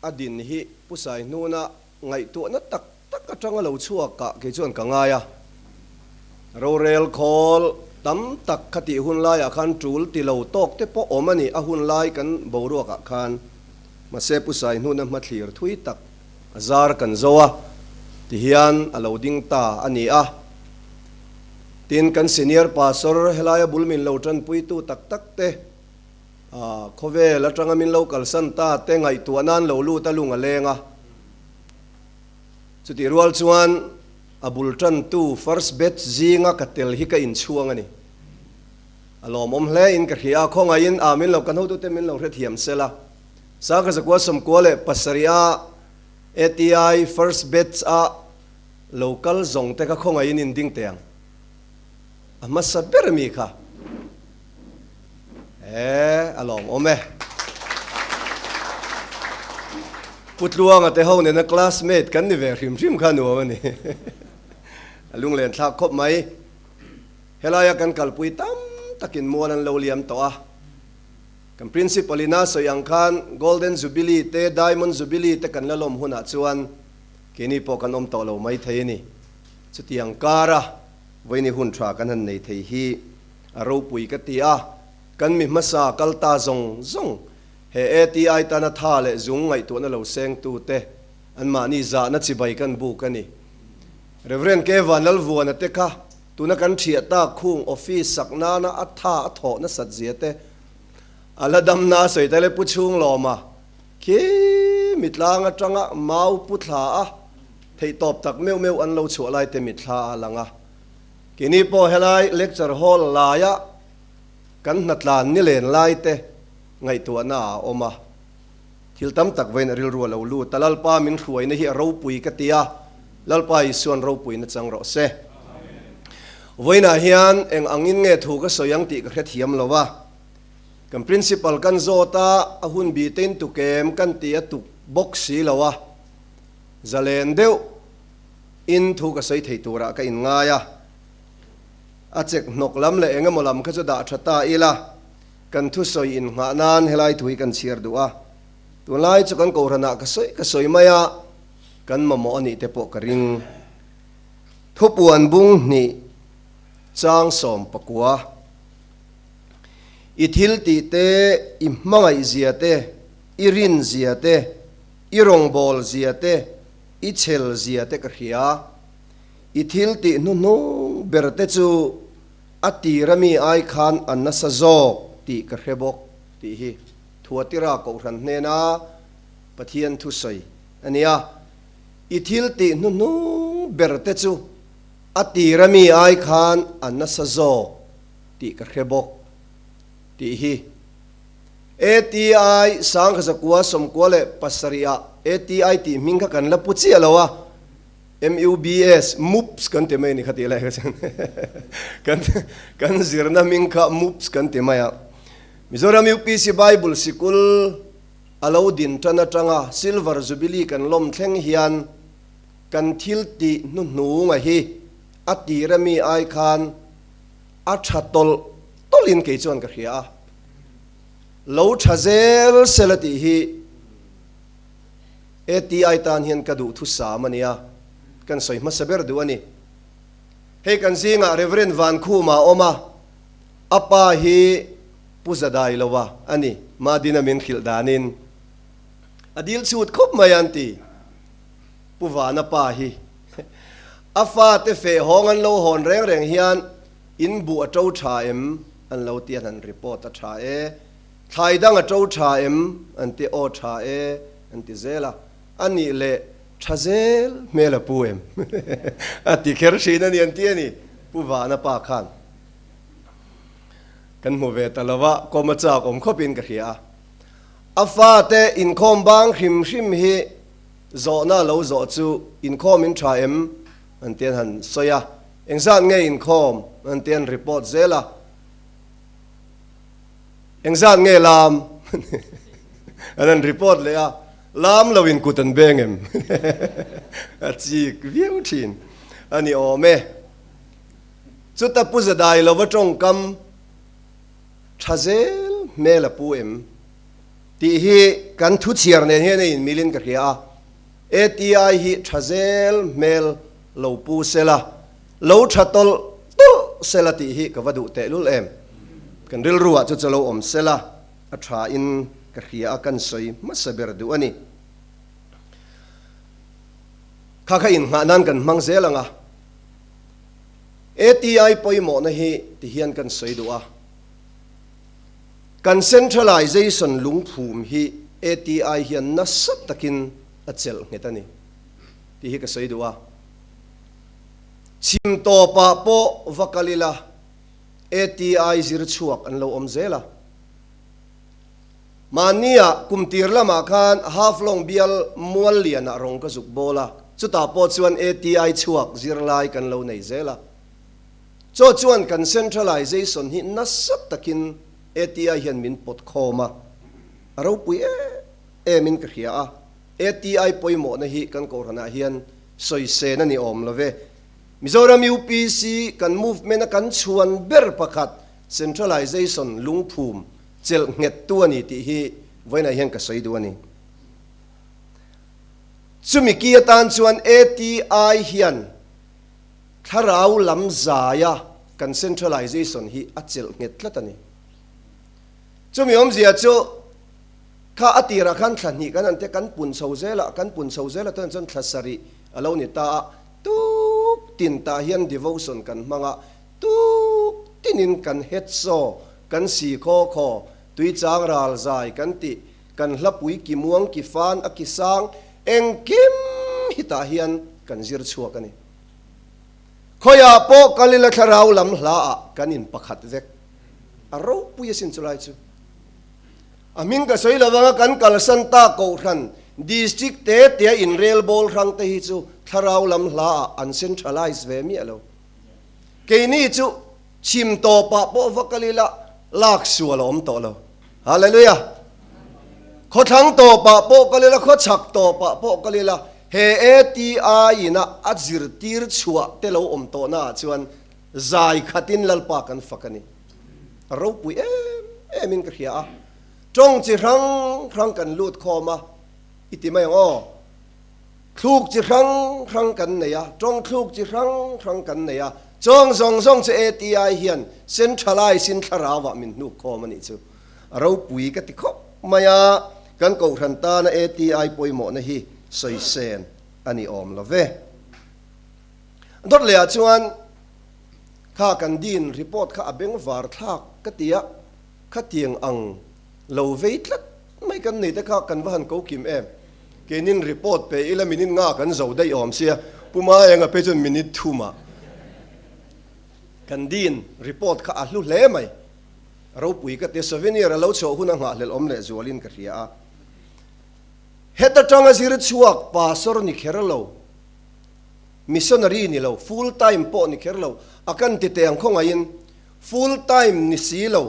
a din hi Pu Saihnuna ngaihtuahna tak tak atanga lo chhuak ah kei chuan ka ngai a. Rorel khawl tam tak kha tih hun laiah khan tul ti lo tawk te pawh awm a ni a hun lai kan boruak ah khan. Mahse Pu Saihnuna hmathlir thui tak a zar kan zo a ti hian a lo ding ta a ni a. Tin, kan senior pastor helaia bul min lo tanpuitu tak tak te, khawvel atanga min lo kalsan ta te ngaihtuah nan lo lut a lung a leng a. Chutih rual chuan a bul tantu first batch zinga ka tel hi ka inchhuang a ni. A lawmawm hle in ka hria a, khawngaihin a min lo kan hotute min lo hrethiam sel a. Sangkhat zakua sawmkua leh pasarih a ATI first batch a Lo kal zawng te kha khawngaihin in ding teh ang. A hmasa ber mi kha. E, a lawm awm e. Pu Tluanga te ho nena classmate kan ni ve hrim hrim kha nuam a ni. A lunglen thlak khawp mai. Helaia kan kalpui tam takin mual an lo liam tawh a. Kan principal ina sawi ang khan Golden Jubilee te Diamond Jubilee te kan la lawm hunah chuan Keini pawh kan awm tawh lo mai thei a ni. Chutiang kara vawiini hun tha kan han nei thei hi a ropui ka ti a, kan mi hmasa kal ta zawng zawng he ATI tana tha leh zung ngaihtuahna lo sengtute anmahni zahna chibai kan buk a ni. Rev. K. Vanlalvuana te kha tuna kan thiah tak khung office sak nana a tha a thawh nasat zia te a la damna a sawi ta le Pu Chhunglawma Khi mitlang atanga mau pu thla a theihtawp tak meuh meuh an lo chhuah lai te mitthla a lang a. Keini pawh helai lecture hall laia kan hnatlan ni len lai te ngaihtuahna a awm a. Thil tam tak vawiin a rilru a lo lut a, Lalpa min hruaina hi a ropui ka ti a, Lalpa Isuan ropuina chang rawh se. Vawiinah hian eng angin nge thu ka sawi ang tih ka hrethiam lo a. Kan principal kan zawt a, a hun bi tein tukem kan ti a tuk bawk si lo a, zalen deuh in thu ka sawi thei turah ka inngai a. A chek hnawk lam leh eng emaw lam kha chu dah tha ta ila, kan thusawi innghah nan helai thu hi kan chhiar duh a. Tunlai chu kan kohhranah ka sawi ka sawi mai a, kan mamawh a nih te pawh ka ring. Thupuan bung hnih chang 19. I thil tih te, i hmangaih zia te, i rin zia te, i rawngbâwl zia te, i chhel zia te ka hria. I thil tih hnuhnung ber te chu a tira mi ai khan a nasa zâwk tih ka hre bawk tih hi Thuatira Kohhran hnena Pathian thusawi a nia. I thil tih hnuhnung ber te chu a tira mi ai khan a nasa zâwk tih ka hre bawk tih hi ATI 1997 ah ATI tih hming kha kan la pu chiah lo a, MUBS, MUBS kan ti mai a ni kha tih lai kha chuan kan kan zirna hming kha MUBS kan ti mai a. Mizoram UPC Bible Sikul a lo din tan atanga Silver Jubilee kan lawm thleng hian kan thil tih hnuhnunga hi a tira mi ai khan A tha tawlh tawlhin kei chuan ka hria a, lo tha zel sel a tih hi ATI tan hian ka duh thusam a nia, kan sawi hmasa ber duh a ni. Hei kan zingah Rev. Vankhuma a awm a, a pa hi Pu Zadai Lova a ni, Madina min hrilh danin. A dil chhut khawp mai an ti. Pu Vana pa hi a fate feh hawng an lo hawn reng reng hian in buh a to tha em an lo ti a han report a tha e, thlai dang a to tha em an ti aw tha e an ti zel a, a nih leh tha zel hmel a pu em a ti kher thin a ni an ti a ni Pu Vana pa khan. Kan hmu ve ta lo a, kawm a chak awm khawpin ka hria a. A fate inkhawm bang hrim hrim hi zawhna lo zawh chu inkhawm in tha em? an ti an han sawi a, engzat nge inkhawm an ti an report zel a, engzat nge lam an han report leh a, lam lo in kut an beng em? a chik viau thin a ni awm e. Chuta Pu Zadai lova tawngkam tha zel hmel a pu em tih hi kan thu chhiar nen hian a inmilin ka hria a, ATI hi tha zel hmel lo pu sela, lo tha tawlh tawlh sela tih hi ka va duh tehlul em. Kan rilruah chu chu lo awm sela a tha in ka hria a, kan sawi hmasa ber duh a ni. Kha kha inngah nan kan hmang zel ang a. ATI pawimawhna hi ti hian kan sawi duh a, kan centralization lungphum hi ATI hian nasa takin a chelh nghet a ni tih hi ka sawi duh a. Chhim tawpah pawh va kal ila ATI zir chhuak an lo awm zel a. Mahnia kum tir lamah khan Haflong bial mual lianah rawng ka zuk bawl a, chutah pawh chuan ATI chhuak zirlai kan lo nei zel a. Chaw chuan kan centralization hi nasa takin ATI hian min pawt khawm a, a ropui em em in ka hria a, ATI pawimawhna hi kan kohhranah hian sawi sen a ni awm lo ve. Mizoram UPC kan movement a kan chhuan ber pakhat centralization lungphum chelh nghet tu a ni tih hi vawiinah hian ka sawi duh a ni. Chumi ki atan chuan ATI hian thlarau lam zaia kan centralization hi a chelh nghet tlat a ni. Chumi awmzia chu kha a tirah khan thla hnih kan han tia kan pun chho zel a, kan pun chho zel a tunah chuan thla sarih a lo ni ta a, tuk tin tah hian devotion kan hmang a, Tuk tinin kan het saw, kan si khaw khaw, tui chang ral zai kan tih, kan hlapui ki muang ki fan a ki sang, engkim hi tah hian kan zir chhuak a ni. Khawiah pawh kal ila thlarau lam hla ah kan in pakhat vek. A ropui asin chulai chu. A hming ka sawi lo vanga kan kalsan ta kohhran district te tea inrel bawl hrang te hi chu thlarau lam hla ah an centralize ve miah lo. Keini chu chhim tawpah pawh va kal ila lak sual a awm tawh lo. Hallelujah! Khawthlang tawpah pawh kal ila, khawchhak tawpah pawh kal ila, he ATI ina a zirtir chhuah te lo awm tawhna ah chuan zai khatin Lalpa kan fak a ni. A ropui em em in ka hria a. Tawng chi hrang hrang kan lut khawm a, i ti mai ang aw. Thluk chi hrang hrang kan nei a, tawng thluk chi hrang hrang kan nei a, chawng zawng zawng chu ATI hian centralise in thlarau ah min hnuk khawm a nih chu. A ropui ka ti khawp mai a, kan kohhran tana ATI pawimawhna hi sawi sen a ni awm lo ve. Dawt leh ah chuan kha kan din report kha a bengvar thlak ka ti a, khatiang ang lo vei tlat mai kan nei te kha kan va han ko kim em. Keinin report pe ila minute nga kan zo daih awm sia, Pu Maenga phei chuan minute thumah kan din report kha a hlu hle mai. Ropui ka ti, souvenir a lo chhuah hun a nghahhlelh awm leh zualin ka hria a. Heta tanga zir chhuak pastor ni kher lo, missionary ni lo, full time pawh ni kher lo, a kan ti teh ang khawngaihin full time ni si lo,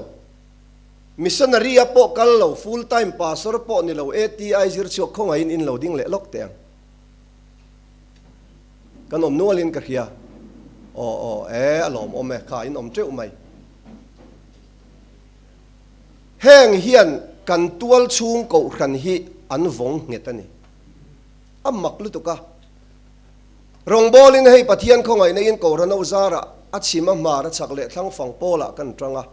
Missionary a pawh kal lo, full time pastor pawh ni lo, ATI zir chhuak khawngaihin in lo ding leh lawk teh ang. Kan awm nualin ka hria. Aw aw e, a lawmawm e, kha in awm teuh mai. Heng hian kan tual chhung kohhran hi an vawng nghet a ni. A mak lutuk a. Rawngbawlin hei Pathian khawngaihna in kohhran ho zarah a chhim a hmar a chhak leh thlang fang pawlah kan tang a.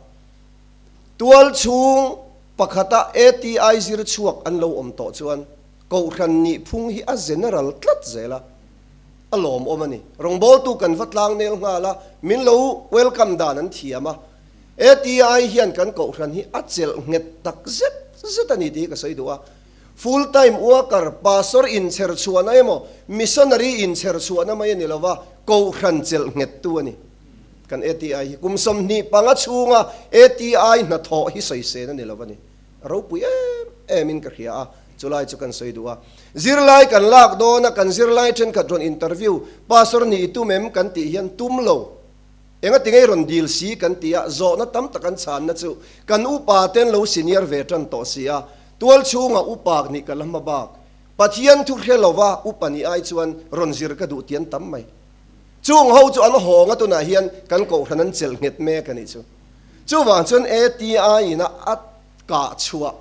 Tual chhung pakhata ATI zir chhuak an lo awm tawh chuan Kohhran nih phung hi a general tlat zel a, a lawmawm a ni. Rawngbawltu kan va tlang nel nghal a, min lo welcome dan an thiam a. ATI hian kan kohhran hi a chelh nghet tak zet zet a ni tih hi ka sawi duh a. Full time worker, pastor inchher chhuahna emaw, missionary inchher chhuahna mai a ni lova, kohhran chelh nghettu a ni. Kan ATI hi kum 25 chhunga ATI hnathawh hi sawisên a ni lova ni. A ropui em em in ka hria a, chulai chu kan sawi duh a. Zirlai kan lak dawn a, kan zirlai thenkhat rawn interview, Pastor nih i tum em? kan tih hian tum lo. Enga tingei rawn dil si kan ti a, zawhna tam tak an chhanna chu kan upa ten lo senior ve tan tawh si a, tual chhunga upa nih ka la hma bak. Pathian thu hre lova upa nih ai chuan rawn zir ka duh ti an tam mai. Chung ho chu an hawng a tunah hian kan kohhran an chelh nghet mek a nih chu. Chuvang chuan ATI in a a kah chhuah,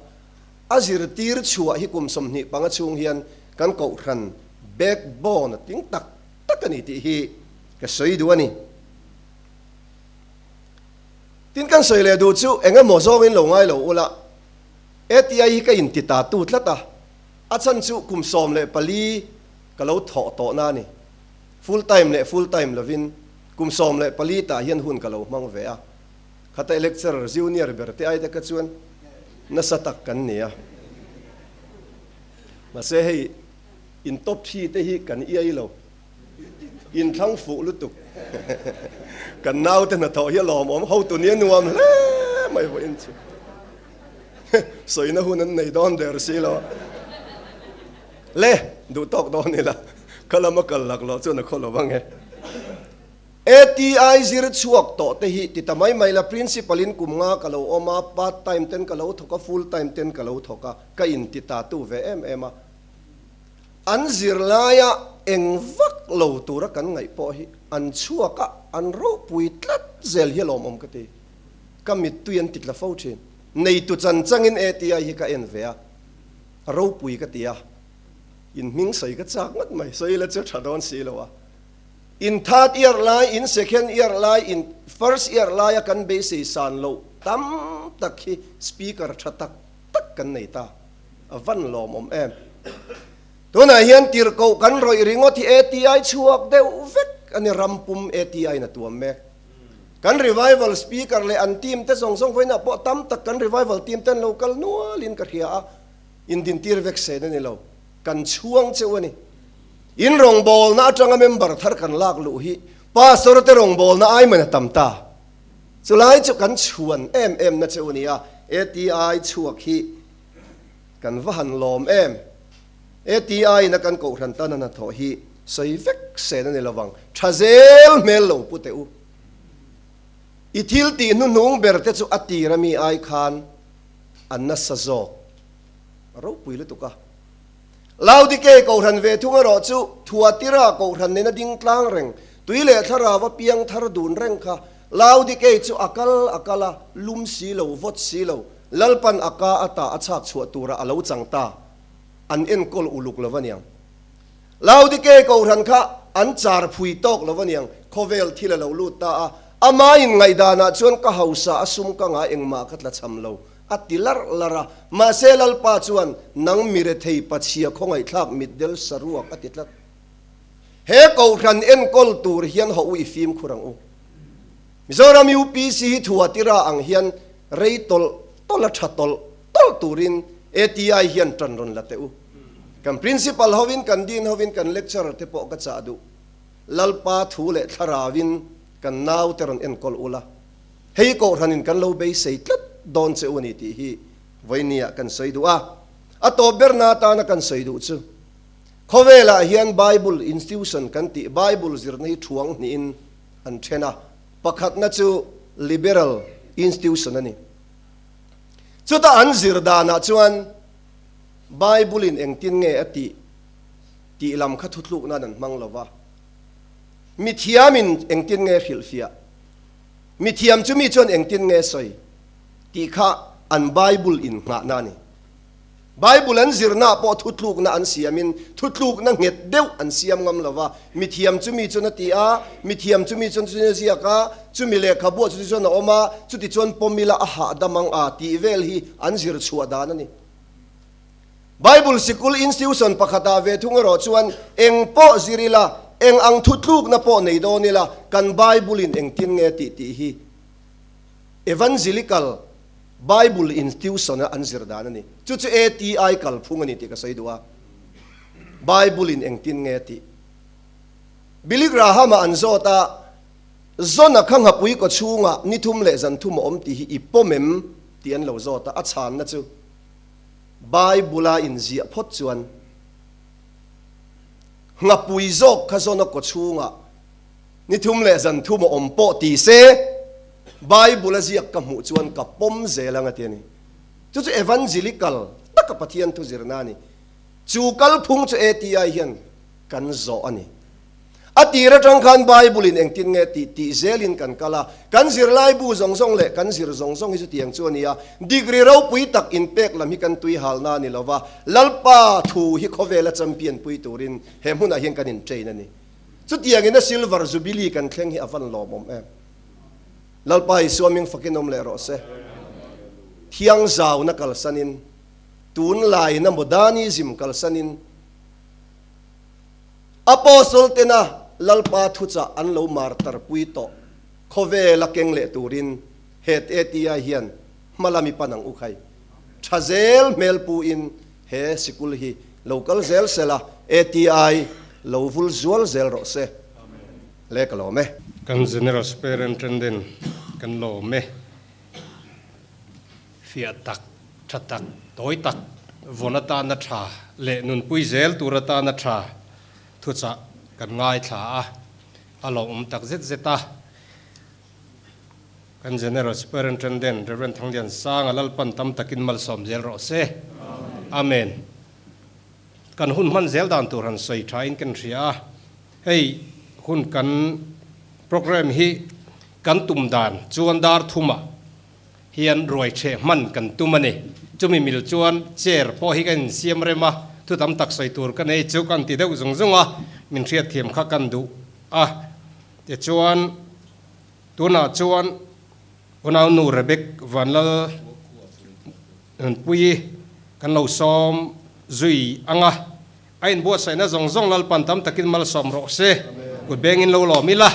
a zirtir chhuah hi kum 25 chhung hian kan kohhran backbone a tling tak tak a ni tih hi ka sawi duh a ni. Tin kan sawi leh duh chu eng emaw zawngin lo ngai lo ula, ATI hi ka inti ta tu tlat a, a chhan chu kum 14 ka lo thawh tawhna a ni. Full time leh full time lovin kum 14 tah hian hun ka lo hmang ve a, khata lecturer junior ber te ai te kha chuan nasa tak kan ni a. Mahse hei in top thi te hi kan iai lo, in thlang fuh lutuk. Kan naute hnathawh hi a lawmawm, hotu nia nuam hle mai vawiin chu. Sawina hun an nei dawn der si lo a. Le, duh tawk dawn ila, ka lama kal lak loh chuan a khaw lo vang e. ATI zir chhuak tawh te hi ti ta mai mai la, Principal in kum nga ka lo awm a, part time ten ka lo thawk a, full time ten ka lo thawk a, ka in ti ta tu ve em em a. An zirlaia eng vak lo tura kan ngaih pawh hi an chhuak a, an ropui tlat zel hi a lawmawm ka ti. Ka mittui an ti tla fo thin. Neitu chan changin ATI hi ka en ve a. A ropui ka ti a, in hming sawi ka chak ngawt mai, sawi ila chu tha dawn si lo a. In third year lai, in second year lai, in first year laia kan beisei san loh tam tak hi speaker tha tak tak kan nei ta, a van lawmawm em. Tunah hian tirhkoh kan rawih ringawt hi ATI chhuak deuh vek a ni, rampum ATI in a tuam mek. Kan revival speaker leh an team te zawng zawng vawiinah pawh tam tak kan revival team te an lo kal nualin ka hria a, indintir vek sen a ni lo, kan chhuang cheu a ni. In rawngbawlna atanga member thar kan lak luh hi pastor te rawngbawlna ai man a tam ta. Chulai chu kan chhuan em em na cheu a ni a, ATI chhuak hi kan va han lawm em. ATI in a kan kohhran tan a hnathawh hi sawi vek sen a ni lovang, tha zel hmel lo pu teh u. I thil tih hnuhnung ber te chu a tir ami ai khan a nasa zawk ropui lutuk a. Laodike kohhran ve thung erawh chu Thuatira kohhran nena ding tlang reng, tui leh thlarau a piang thar dun reng kha Laodike chu a kal a kal a, lum si lo, vawt si lo, Lalpan a ka ata a chhak chhuah tura a lo chang ta. An enkawl uluk lo aniang. Laodike kohhran kha an char phui tawk lo aniang, khawvel thil a lo lut ta a, ama in ngaihdanah chuan ka hausa a sum ka ngah engmah ka tla cham lo, a ti larh larh a, mahse Lalpa chuan nang mirethei pachhia khawngaihthlak mitdel saruak a ti tlat. He kohhran enkawl tur hian haw u i fimkhur ang u. Mizoram UPC hi Thuatira ang hian rei tawlh tawlh a tha tawlh tawlh turin ATI hian tan rawn la teh u. Kan Principal hovin, kan Dean hovin, kan Lecturer te pawh ka chah duh. Lalpa thu leh thlarauin kan naute rawn enkawl ula, hei kohhranin kan lo beisei tlat dawn che u a ni tih hi vawinia kan sawi duh a. A tawp berna atana kan sawi duh chu, khawvelah hian Bible Institution kan tih Bible zirna hi thuang hnihin an then a, pakhatna chu Liberal Institution a ni. Chuta an zir danah chuan Bible-in engtin nge a tih tih lam kha thutluk nan an hmang lo va. Mithiamin engtin nge hrilhfiah? Mithiam chu mi chuan engtin nge sawi tih kha an Bible innghahna a ni. Bible an zirnaah pawh thutlukna an siamin thutlukna nghet deuh an siam ngam lo va, mithiam chu mi chuan a ti a, mithiam chu mi chuan chutin a ziak a, chumi lehkhabuah chuti chuan a awm a, chuti chuan pawm ila a hahdam ang a tih vel hi an zir chhuah dan a ni. Bible sikul institution pakhatah ve thung erawh chuan eng pawh zir ila, eng ang thutlukna pawh nei dawn ila, kan Bible-in engtin nge tih tih hi Evangelical Bible Institution-a an zir dan a ni. Chu chu ATI kalphung a ni tih ka sawi duh a. Bible-in engtin nge tih Billy Graham-a an zawt a, Zona kha nghapui kaw chhungah ni thum leh zan thum a awm tih hi i pawm em? tih an lo zawt a, a chhanna chu Bible-a inziah phawt chuan nghapui zawk kha Zona kaw chhungah ni thum leh zan thum a awm pawh ti se, Bible-a ziak ka hmuh chuan ka pawm zel ang a ti a ni. Chu chu evangelical taka Pathian thu zirna a ni. Chu kalphung chu ATI hian kan zawh a ni. A tir atang khan Bible-in engtin nge tih tih zelin kan kal a, kan zirlaibu zawng zawng leh kan zir zawng zawng hi chutiang chu a ni a, degree ropui tak inpek lam hi kan tui halna a ni lo va, Lalpa thu hi khawvela champion pui turin he hmunah hian kan intrain a ni. Chutiangin a Silver Jubilee kan thleng hi a van lawmawm em. Lalpa Isua ming fakin awm leh rawh se. Thiangzauna kalsanin, tunlaina modernism kalsanin, Apostle tena Lalpa thuchah an lo martar pui tawh khawvela keng leh turin het ATI hian hmalami pan ang u khai. Tha zel hmel pu in he sikul hi lo kal zel sela ATI lo vul zual zel rawh se. Le ka lawm e. Kan General Superintendent kan lawm e. Fiah tak, tha tak, tawi tak, vawn atana tha leh nunpui zel tur atana tha thuchah kan ngaithla a, a lawmawm tak zet zet a. Kan General Superintendent Rev. Thanglian Sanga Lalpan tam takin malsawm zel rawh se. Amen. Kan hun hman zel dan tur han sawi thain kan hria a, hei hun kan program hi kan tum dan chuan dar thumah hian ruai chheh hman kan tum a ni. Chumi mil chuan chair pawh hi ka insiam rem a, thu tam tak sawi tur ka nei chu kan ti deuh zung zung a, min hriatthiam kha kan duh a. Tichuan, tunah chuan Unaunu Rebek Vanlal Nunpuii kan lo sawm zui ang a, a inbuatsaihna zawng zawng Lalpan tam takin malsawm rawh se, kut bengin lo lawm ila.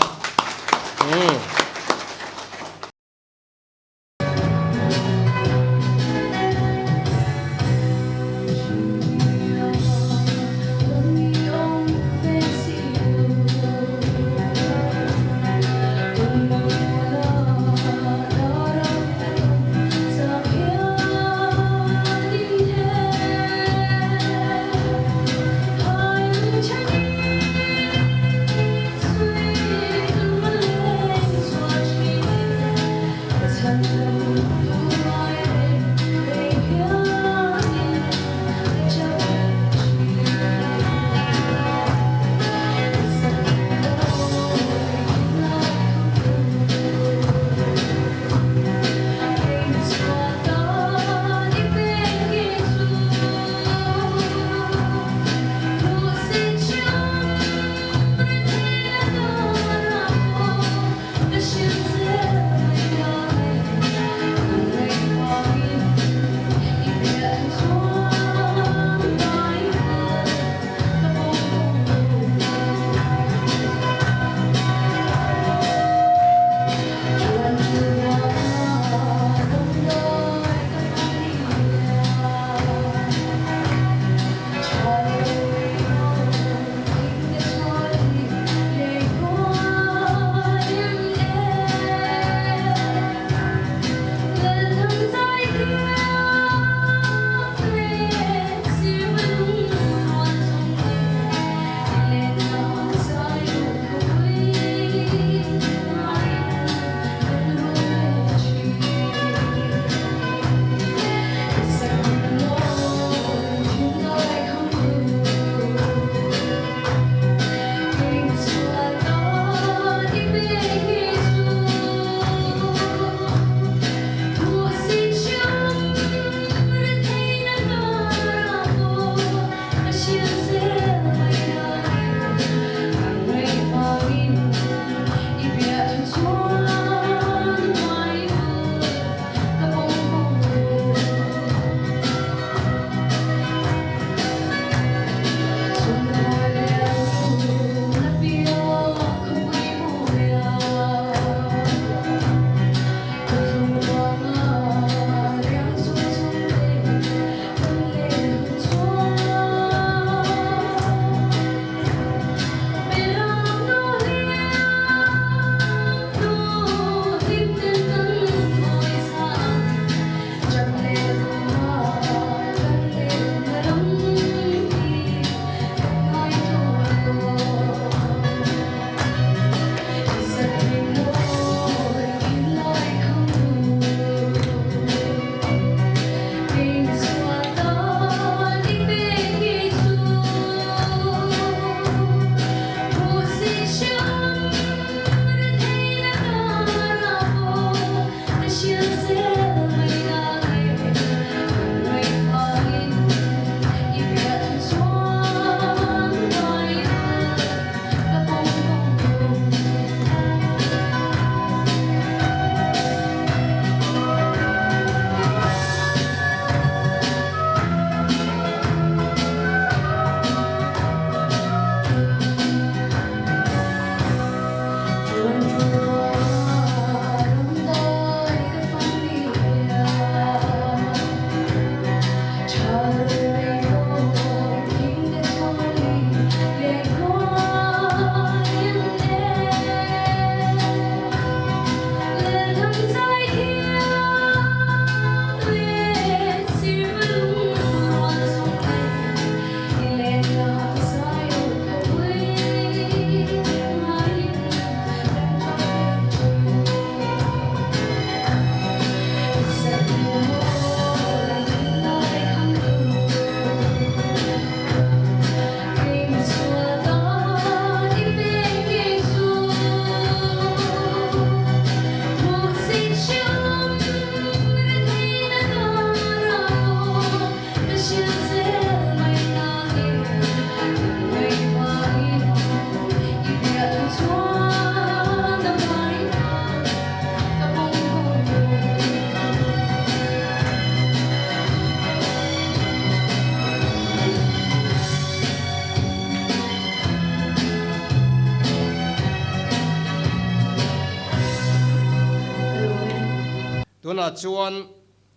Tunah chuan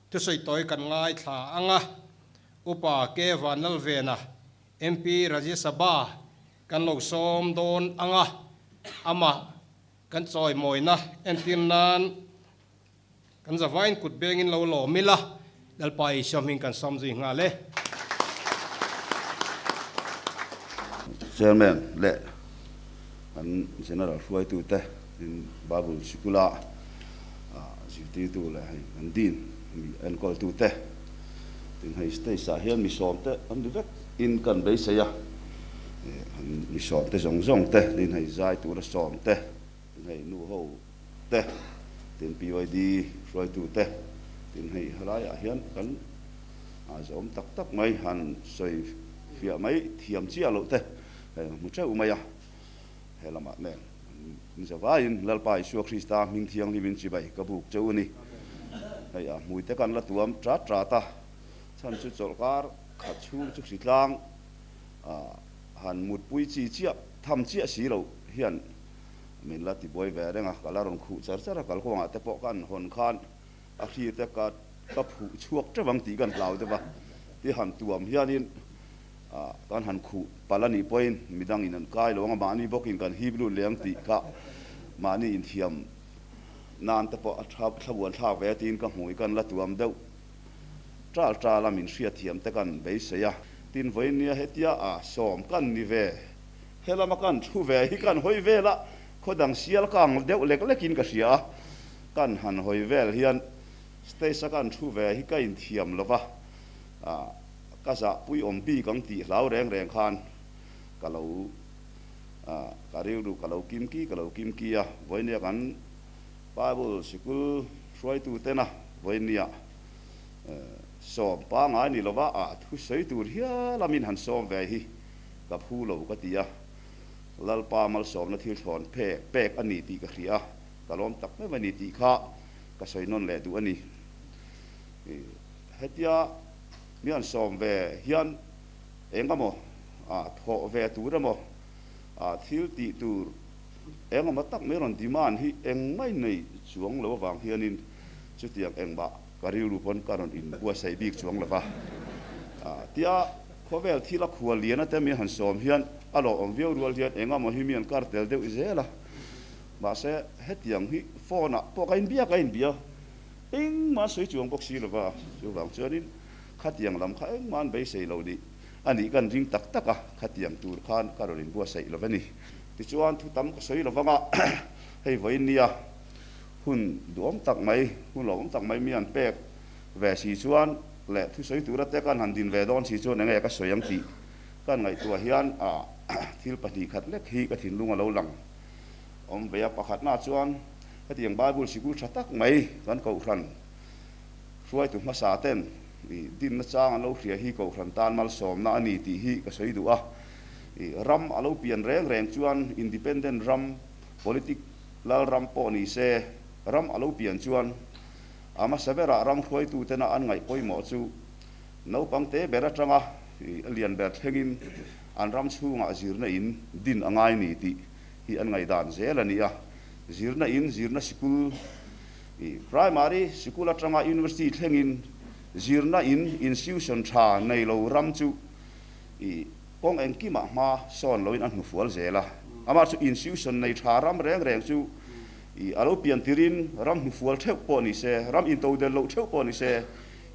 thusawi tawi kan ngaithla ang a, Upa K Vanlalvena, MP Rajya Sabha kan lo sawm dawn ang a, amah kan chawimawina entir nan kan zavain kut bengin lo lawm ila, Lalpa Isua hming kan sawm zui nghal e. Chairman leh kan General hruaitute tin Bible sikula zirtirtu leh hei kan Dean mi enkawltute tin hei stage ah hian mi sawmte an ni vek in kan beisei a, mi sawmte zawng zawng te tin hei zai tura sawmte tin hei nu ho te tin PYD hruaitute tin hei helaiah hian kan zawm tak tak mai han sawi fiah mai thiam chiah loh te hei hmu teuh mai a, he lamah nen an zavaiin Lalpa Isua Krista hming thianghlimin chibai ka buk cheu a ni. Hei a hmui te kan la tuam tat tat a, chhan chu chawlhkar khat chhung chu hritlang han mutpui chi chiah tham chiah si loh hian min la tibuai ve reng a, ka la rawn khuh char char a, kalkawngah te pawh kan hawn khan a hri te ka ka phuh chhuak teuh ang tih kan hlau deuh a, ti han tuam hianin kan han khuh palh a nih pawhin midangin an kai lo ang a, mahni bawkin kan hip lut leh ang tih kha mahni inthiam nan te pawh a tha thlamuan thlak ve tiin ka hmui kan la tuam deuh tal tal a, min hriatthiam te kan beisei a, tin vawinia hetia a sawm kan ni ve. He lama kan thu ve hi kan hawi vel a, khaw dang sial kang deuh lek lekin ka hria a, kan han hawi vel hian stage a kan thu ve hi ka inthiam lo va, ka zahpui awm bik ang tih hlau reng reng khan ka lo ka rilru ka lo kim ki ka lo kim ki a, vawinia kan Bible sikul hruaitu tena vawinia sawm pangai ni lova a thusawi tur hial a min han sawm ve hi. Ka phu lo ka ti a, Lalpa malsawmna thil thlawn phek pek a ni tih ka hria a, ka lawm tak meuh a ni tih kha ka sawi nawn leh duh a ni. Hetia mi han sawm ve hian eng emaw thawh ve tur emaw thil tih tur eng emaw tak mai rawn demand hi engmah nei chuang lo avang hianin chutiang engmah ka rilru pawn ka rawn inbuatsaih bik chuang lo va. Tia Khawvel thil a khual lian ate mi han sawm hian a lawmawm viau rual hian eng emaw hi mi an kar tel deuh zel a. Mahse, hetiang hi phone ah pawh ka inbia ka inbia engmah sawi chuang bawk si lova, chuvang chuanin khatiang lam kha engmah an beisei lo nih a nih kan ring tak tak a, khatiang tur khan ka rawn inbuatsaih lo a ni. Tichuan thu tam ka sawi lovang a, hei vawiin nia hun duhawm tak mai, hun lawmawm tak mai mi an pek ve si chuan leh thusawi tura te kan han din ve dawn si chuan enge ka sawi ang tih kan ngaihtuah hian ah thil pahnih khat lek hi ka thinlung a lo lang awm ve a. Pakhatna chuan hetiang Bible sikul tha tak mai kan kohhran hruaitu hmasa ten i dinna chang an lo hria hi kohhran tan malsawmna a ni tih hi ka sawi duh a. I ram a lo pian reng reng chuan independent ram politic lal ram pawh ni se ram a lo pian chuan A hmasa berah ram hruaitutena an ngaih pawimawh chu naupang te ber atanga lian ber thlengin an ram chhungah zirna in din a ngai ni tih hi an ngaihdan zel a ni a. Zirna in, zirna sikul, primary sikul atanga university thlengin zirna in institution tha nei lo ram chu kawng engkimah hma sawn loin a hnufual zel a. Amah chu institution nei tha ram reng reng chu I a lo pian tirin ram hnufual theuh pawh ni se, ram intodel loh theuh pawh ni se,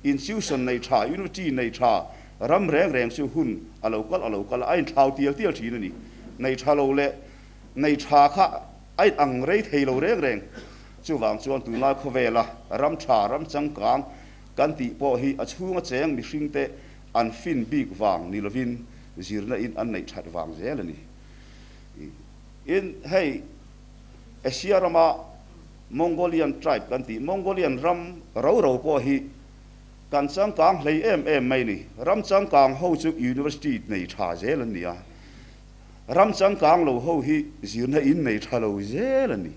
institution nei tha, unity nei tha, ram reng reng chu hun a lo kal a lo kal a, a inthlau tial tial thin a ni. Nei tha lo leh nei tha kha a in ang rei thei lo reng reng. Chuvang chuan tunlai khawvela ram tha, ram changkang kan tih pawh hi a chhunga cheng mihringte an fin bik vang ni lovin zirna in an neih that vang zel a ni. In hei Asia rama Mongolian tribe kan tih, Mongolian ram ro ro pawh hi kan changkang hlei em em mai ni. Ram changkang ho chu university nei tha zel an ni a, ram changkang lo ho hi zirna in nei tha lo zel an ni.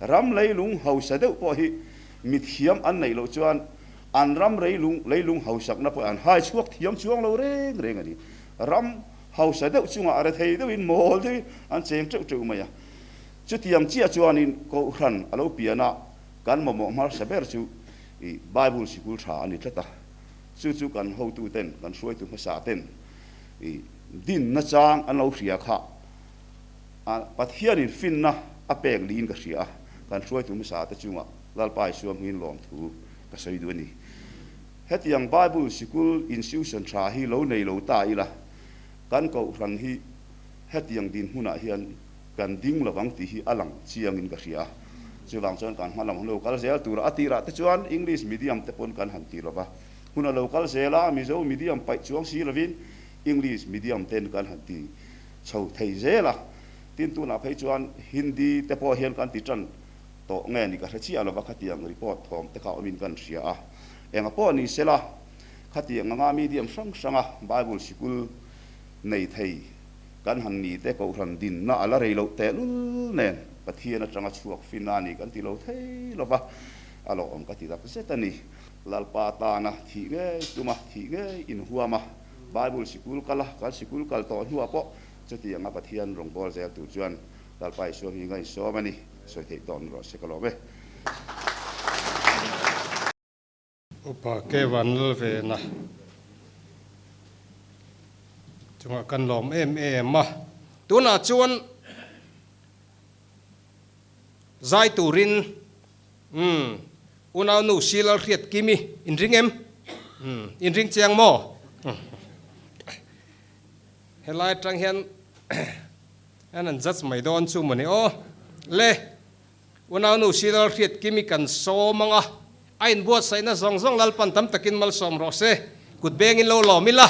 Ram leilung hausa deuh pawh hi mithiam an neih loh chuan an ram reilung leilung hausakna pawh an hai chhuak thiam chuang lo reng reng a ni. Ram hausa deuh chungah a rethei deuhin mawl deuhin an cheng teuh teuh mai a. Chutiang chiah chuanin Kohhran a lo pian a, kan mamawh hmarsa ber chu I Bible sikul tha a ni tlat a, chu chu kan hotu ten, kan hruaitu hmasa ten i dinna chang an lo hria kha a Pathianin finna a pek niin ka hria a, kan hruaitu hmasa te chungah Lalpa Isua hmingin lawmthu ka sawi duh a ni. Hetiang Bible sikul institution tha hi lo nei lo ta ila, kan kohhran hi hetiang dinhmunah hian kan ding lovang tih hi a lang chiangin ka hria. Chuvang chuan kan hma lam hun lo kal zel tur a tirah te chuan English medium te pawn kan han ti lova, hun a lo kal zel a, Mizo medium paih chuang si lovin English medium ten kan han ti chho thei zel a. Tin tunah phei chuan Hindi te pawh hian kan ti tan tawh nge ni ka hre chiah lova khatiang report thawm te kha awmin kan hria a. Enga pawh ni sela khatiang anga medium hrang hranga Bible sikul nei thei Kan han ni te Kohhran dinna a la rei loh tehlul nen Pathian atanga chhuak fin a ni kan ti lo thei lo va, a lawmawm ka ti tak zet a ni. Lalpa tana thih ngei tuma thih ngei inhuam a, Bible sikul kal a, kan sikul kal tawh hnuah pawh chutianga Pathian rawngbâwl zel tur chuan Lalpa Isua hming a insawm a ni. Sawi theih tawh ni rawh se ka lawm e. Upa Kevan Lalvena chungah kan lawm em em a. Tunah chuan zai turin umm unau nu Silal hriat Kimi in ring em? Umm in ring chiang maw? Helai atang hian an an judge mai dawn chu mawni aw le. Unaunu Silal hriat Kimi kan sawm ang a, a inbuatsaihna zawng zawng Lalpan tam takin malsawm rawh se, kut bengin lo lawm ila.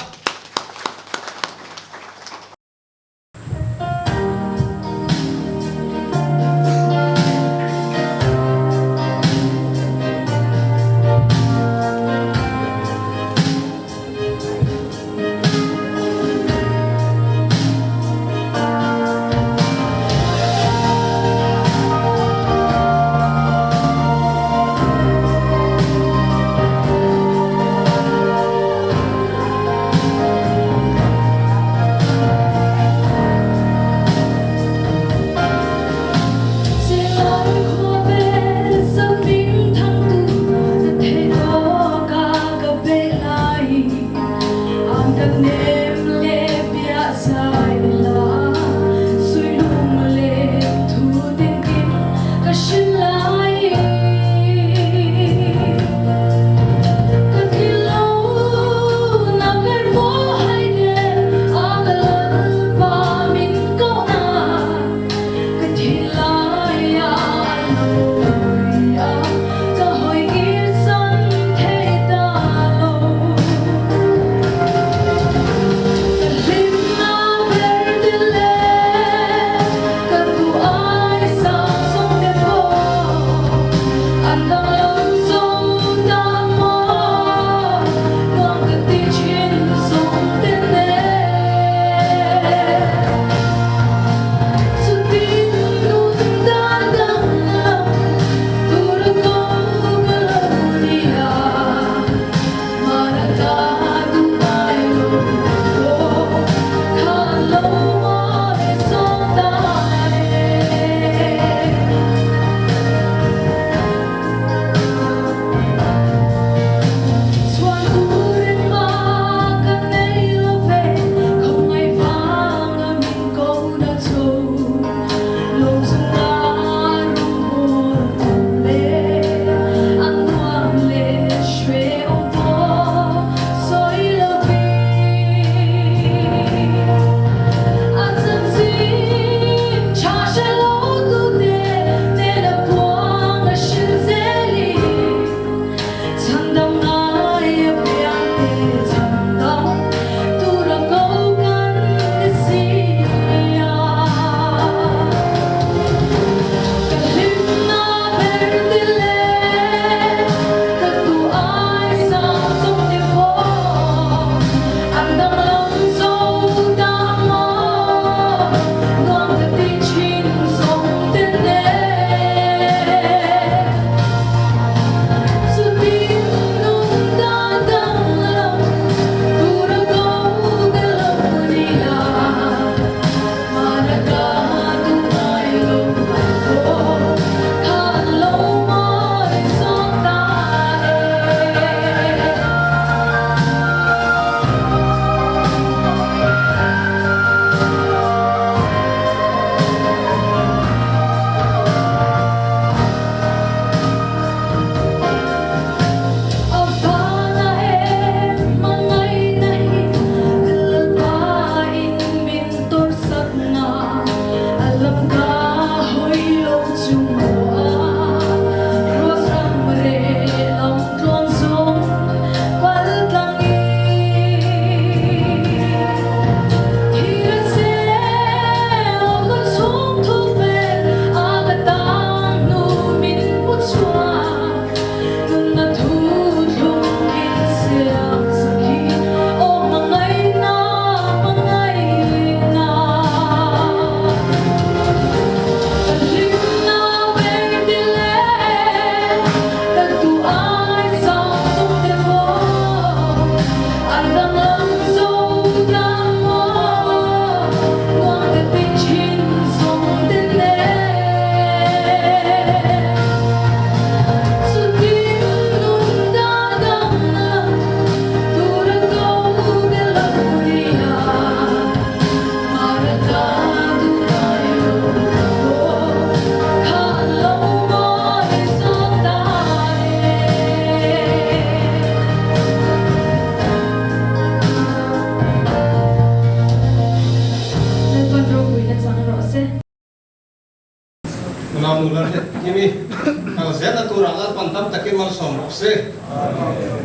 se.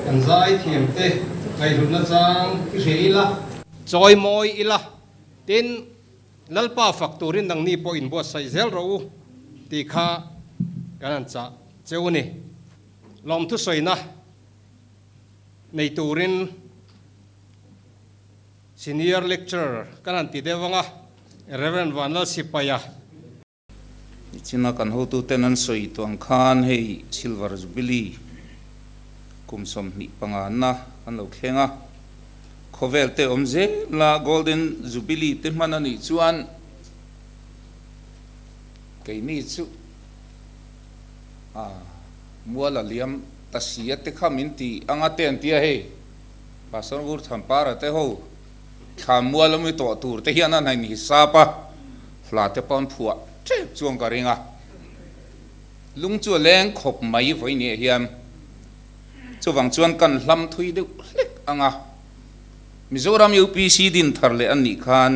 Kan zaithiam te ngaihhlutna chang i hria ila. Chawi mawi ila. Tin, Lalpa fak turin nangni pawh inbuatsaih zel rawh u tih kha kan han chah cheu a ni. Lawmthusawiina nei turin Senior Lecturer kan han ti deuh ang a, Rev. Vanlalsipaia. Nichina kan hotuten an sawi tuang khan hei Silver Jubilee kum 25 na an lo thleng a, khawvel te awm zel a, Golden Jubilee te hman a nih chuan keini chu a mual a liam ta si a te kha min ti anga te an ti a hei Pastor Ngurthampara te ho thla mual awm i tawh tur te hian an han hisap a, hla te pawh an phuah tep chuan ka ring a, lung chu a leng khawp mai vawi ni ah hian chuvang chuan kan hlam thui deuh hlek ang a, Mizoram UPC din thar leh an nih khan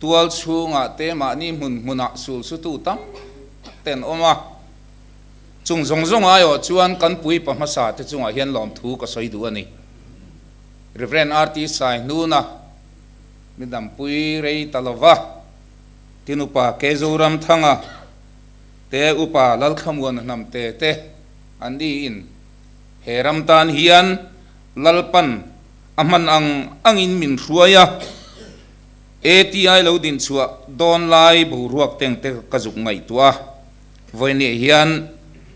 tual chhungah te mahni hmun hmunah sul sutu tam tak te an awm a, chung zawng zawng aiawh chuan kan puipa hmasa te chungah hian lawmthu ka sawi duh a ni. Rev. RT Saihnuna mi dampui rei ta lova, tin upa Kezoramthanga te, upa Lalthlamuana hnamte te an niin he ram tan hian Lalpan a hman ang angin min hruai a, ATI lo dinchhuah dawn lai boruak teng te ka zuk ngaihtuah a, vawiinah hian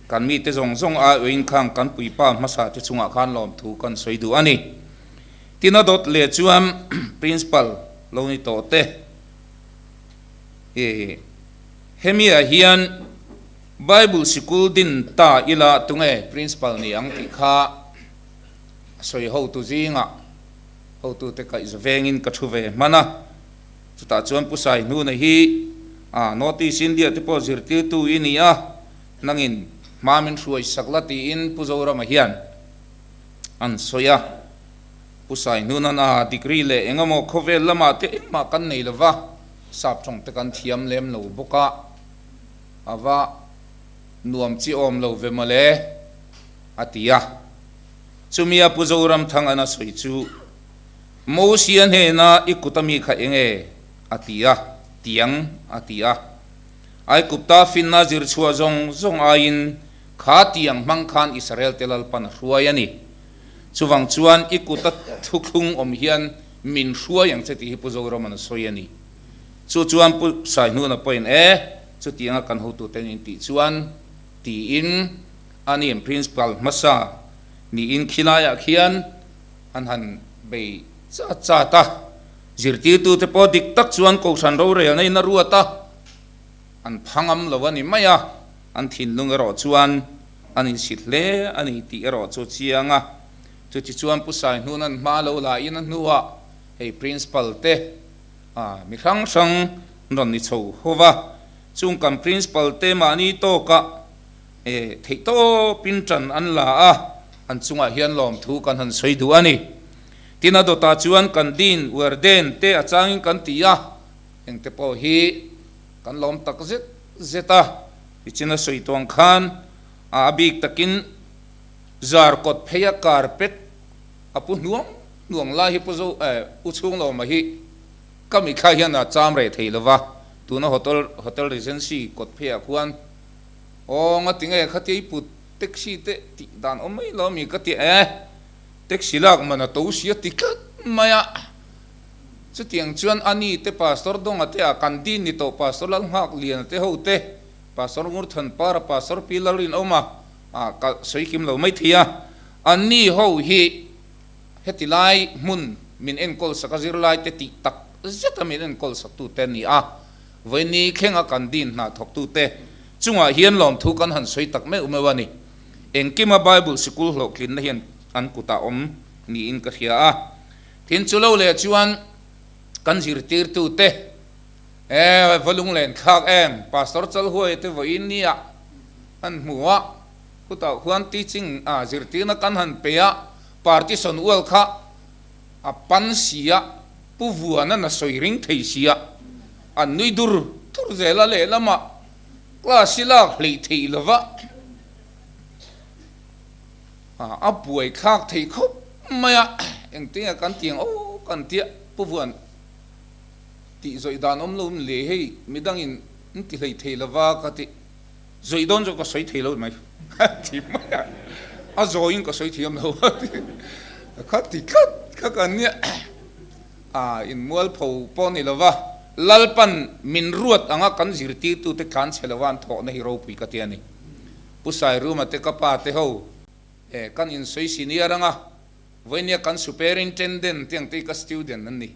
kan mite zawng zawng a uiin khang kan puipa hmasa te chungah khan lawmthu kan sawi duh a ni. Tin a dawt leh chuan Principal lo ni tawh te i hemiah hian Bible sikul din ta ila tunge Principal ni ang tih kha a sawi hotu zingah hotute kaihza vengin ka thu ve hman a, chutah chuan Pu Saihnuna hi a North East India te pawh zirtirtu i ni a, nangin hma min hruai sak la tiin Pu Zorama hian an sawi a, Pu Saihnuna'n a degree leh engemaw khawvel lamah te engmah kan nei lova, sap tawng te kan thiam lem lo bawk a, a va nuam chi awm lo ve mawle a ti a. Chumia Pu Zoramthang an a sawi chu, Mosia hnena i kut ami kha enge? a ti a, tiang a ti a. Aikupta finna zir chhuah zawng zawng aiin kha tiang hmang khan Israel te Lalpan a hruai a ni. Chuvang chuan i kuta thuthlung awm hian min hruai ang che tih hi Pu Zoraman a sawi a ni. Chu chuan Pu Saihnuna pawhin e, chutianga kan hotuten in tih chuan tiin a ni Principal hmasa niin khilaiah khian an han bei chat chat a. Zirtirtute pawh dik tak chuan Kohhran rorelna in a ruat a, an phangam lo a ni mai a, an thinlung erawh chuan an insit hle a ni tih erawh chu a chiang a. Chuti chuan Pu Saihnun an hma lo la in a hnuah hei Principal te mi hrang hrang an rawn ni chho ho va, chung kan Principal te mahni tawkah theih tawpin tan an la a, an chungah hian lawmthu kan han sawi duh a ni. Tin a dawtah chuan kan din, warden, te a changin kan ti a, engte pawh hi kan lawm tak zet zet a, tichin a sawi tuang khan a bik takin zar kawt phei a carpet a pu hnuang hnuang lai hi pu zo eh u chhung lawma hi ka mitthla hian a cham reh thei lova, tuna hotel hotel regency kawt pheiah khuan aw nga tinge khatia i put taxi te tih dan awm mai lo ami ka ti e. Taxi lak man a to si a ti tlat mai a, chutiang chuan a ni te Pastor Donga te ah kan din ni tawh Pastor Lalnghak Liana te ho te, Pastor Ngurthan Para, Pastor Pi Lalrinawma ah ka sawi kim lo mai thei a, an ni ho hi heti lai hmun min enkawl sak a zirlai te tih tak zet a min enkawl sak tu te a ni a, vawiini thlenga kan din hna thawk tu te chungah hian lawmthu kan han sawi tak meuh meuh a ni. Engkima Bible sikul hlawhtlinna hian an kutah awm niin ka hria a. Tin, chu lo leh chuan kan zirtirtute, E, va lunglen thlak em, Pastor Chalhuaia te vawiin nia an hmu a, khutah khuan teaching a zirtirna kan han pe a, partition ual kha a pan si a, Pu Vuana'n a sawi ring thei si a, an nui dur dur zel a lehlamah class hi lak hleih theih lova. A buai thlak thei khawp mai a, engtinge kan ti ang aw kan tia Pu Vuan tih zawih dan awm lo le hei midangin an ti hlei thei lova ka ti zawih dawn chu ka sawi thei lo mai a ti mai a, a zawiin ka sawi thiam lo a ti kha ti tlat kha kan nia a inmualpho pawh ni lova Lalpan min ruat anga kan zirtirtute tlanchhe lova an thawhna hi ropui ka ti a ni. Pu Sairuma te ka pa te ho eh kan insawi senior anga vawinia kan superintendent te ang te hi ka student an ni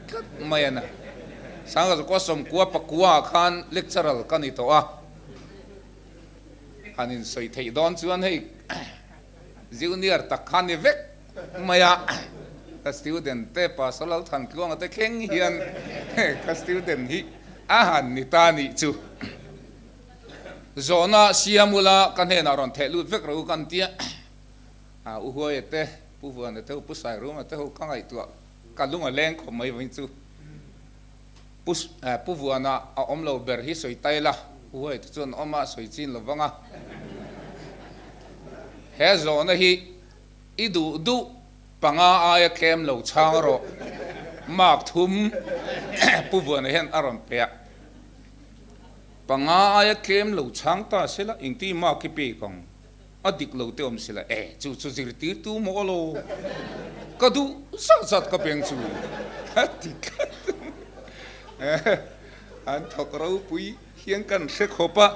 tlat mai a na. Sangha zakua sawmkua pakua ah khan lecturer ka ni tawh a, han insawi theih dawn chuan hei junior tak kha ni vek mai a, ka student te Pastor Lalthantluanga te thleng hian ka student hi a han ni ta nih chu. Zawhna siam ula ka hnenah rawn theh lut vek ro kan tia, a U Huaia te, Pu Vuana te ho, Pu Sairuma te ho ka ngaihtuah ka lung a leng khawp mai vawiin chu. Pu Pu Vuana a awm lo ber hi sawi tai la, U Huaia te chuan awm a sawi chin lo vang a. He zawhna hi i duh duh panga aia tlem lo chhang rawh, mark thum Pu Vuana hian a rawn pe a. Panga aia tlem lo chhang ta se la, engti mark i pek ang? A dik lo te awm se la, e, chu chu zirtirtu maw lo? Ka duh zat zat ka beng chu a ti tlat. An thawk ropui hian kan hre khawp a,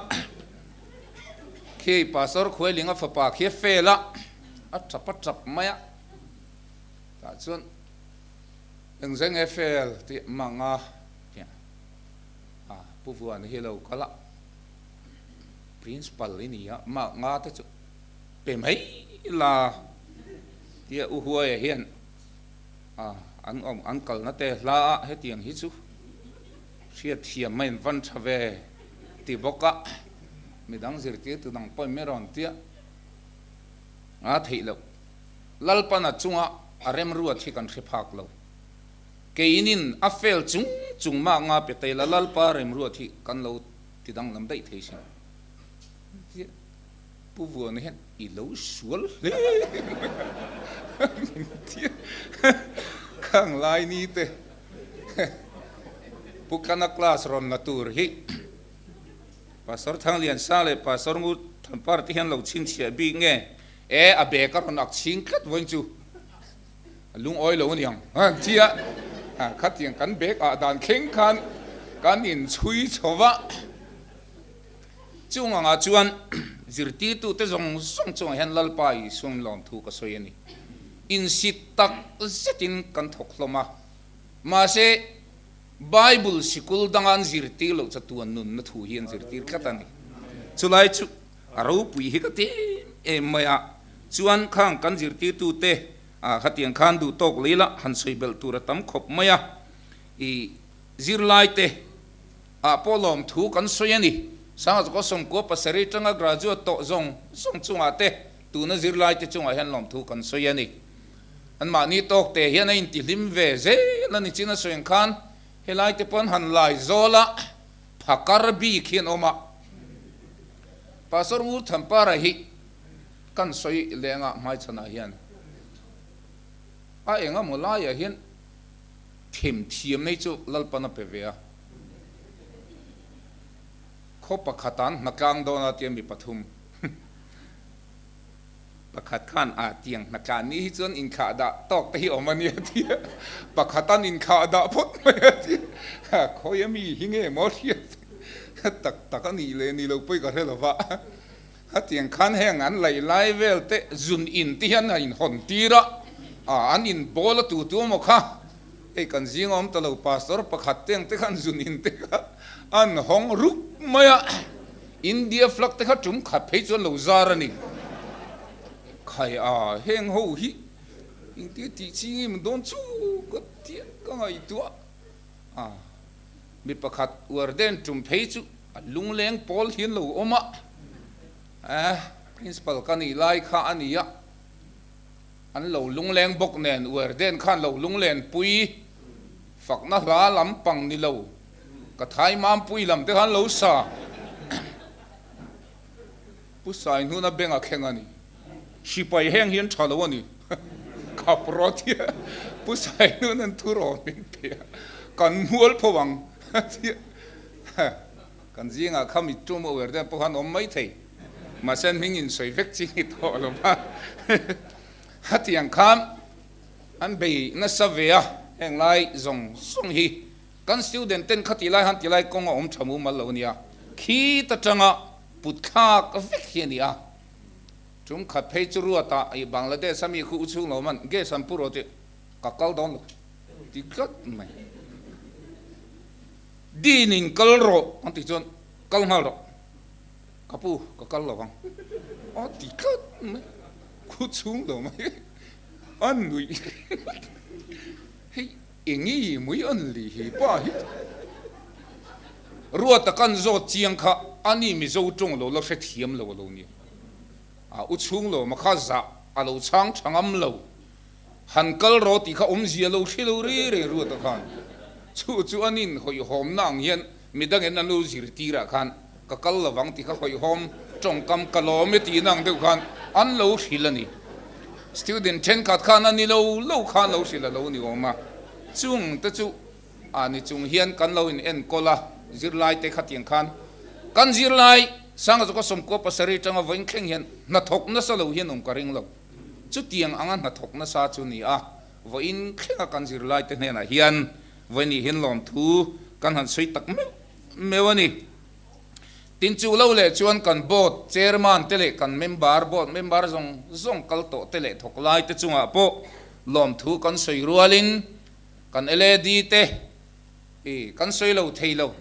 khi Pastor Khuailinga fapa khi a fail a, a tap a tap mai a, tah chuan engzeng nge fail tih manga A, Pu Vuana hi lo kal a, Principal i ni a, mark nga te chu pe mai la tia U Huaia hian a, an awm an kalna te hla a hetiang hi chu hriat thiam mai an van tha ve ti bawk a, midang zirtirtu dang pawhin min rawn tia a theih loh. Lalpana chunga a remruat hi kan hre phak lo. Keinin a fel chung chung mah nga pe taila Lalpa remruat hi kan lo ti danglam daih thei sin. Tia Pu Vuana hian i lo sual hle mai tia khang lai ni te Pu Tlana class rawn la tur hi Pastor Thangliansa leh Pastor Ngur Thanpar te hian lo chhinchhiah bik nge e a bag a rawn ak chhing tlat vawiin chu. A lungawi lo aniang tia khatiang kan bag ah dan thleng khan kan inchhui chho va, chung angah chuan zirtirtute zawng zawng chungah hian Lalpa Isuan lawmthu ka sawi a ni. Insit tak zetin kan thawk hlawm a, mahse Bible sikul danga an zirtir loh chatuan nunna thu hi an zirtir tlat a ni. Chulai chu A ropui hi ka ti em em mai a, chuan khang kan zirtirtute ah khatiang khan duh tawk lei la han sawi belh tur a tam khawp mai a, i zirlaite ah pawh lawm thu kan sawi a ni. Sangha Zakua Sawmkua pasarih atanga graduate tawh zawng zawng chungah te tuna zirlaite chungah hian lawm thu kan sawi a ni. Anmahni tawk te hian a intihlim ve zel a ni chin a sawi ang khan helai te pawh an han lai zawl a, phakar bik hi an awm a. Pastor Ngur Thampara hi kan sawi lenga hmaichhanah hian a eng emaw laiah hian them thiam nei chu Lalpan a pe ve a, khaw pakhat an hnatlang dawn a tia mi pathum pakhat khan a tiang hnatlan ni hi chuan inthlah dah tawk te hi awm a nia tia pakhat an inthlah dah phawt mai a tia khawi ami hi nge maw hriat tak tak a nih leh ni lo pawh ka hre lo va, hetiang khan heng an laih lai vel te zun in te hian a inhawn tir a, an inbawl a tu tu emaw kha hei kan zing a awm ta lo pastor pakhat te ang te khan zun in te kha an hawng rup mai a, India flag te kha tum khat phei chuan lo zar a ni. Khai a, heng ho hi engtia tih chi nge maw dawn chu ka tia ka ngaihtuah a. Mi pakhat uar den tum phei chu a lungleng pawl hian lo awm a, eh principal ka nih lai kha a ni a, an lo lungleng bawk nen uar den khan lo lunglen pui fakna hla lam pang ni lo ka thai mam pui lam te khan lo sa Pu Saihnuna beng a thleng a ni. Sipai heng hi an tha lo a ni. Khap rawh tia Pu Sainun an thu rawh min pe a, kan mual pho ang tia kan zingah kha mit tum a uer deuh pawh khan awm mai thei. Mahse an hming insawi vek chi nge tawh lo va. Hetiang khan an bei nasa ve a, heng lai zawng zawng hi kan student ten khati lai han ti lai kawng a awm tha mumal lo a nia, khi ta tanga put thlak vek hi a ni a. Tum khat phei chu ruatah i Bangladesh a mi khu u chhung lo man gas an pu rawh tih ka kal dawn lo ti tlat mai. Din in kal rawh an tih chuan kal nghal rawh ka pu ka kal lo ang a ti tlat mai khu chhung lo mai a nuih hei eng mui an li hi pa hi ruata kan zawt chiang kha ani Mizo tawng lo la hrethiam lo a lo nia. A u chhung lo ma kha zah a lo chhang tha ngam lo. Han kal rawh tih kha awmzia lo hre lo reng reng ruata khan chu chu an in hawihhawmna ang hian midangin an lo zirtirah khan ka kal lovang tih kha hawihhawm tawngkam ka lawm e tihna ang deuh khan an lo hrilh a ni. Student thenkhat khan a ni lo lo khan lo hrilh a lo ni awm a, chung te chu A ni chung hian kan lo in enkawl a, zirlai te khatiang khan kan zirlai Sanga Zawka Sawmkua pasarih atanga vawiin thleng hian hnathawk nasa lo hian awm ka ring lo. Chutiang anga hnathawk nasa chu ni a, vawiin thlenga kan zirlai te hnenah hian vawiin nih hian lawmthu kan han sawi tak meuh meuh a ni. Tin chu lo leh chuan kan board chairman te leh kan member board member zawng zawng kal tawh te leh thawk lai te chungah pawh lawmthu kan sawi rualin Kan LAD te i kan sawi lo thei lo.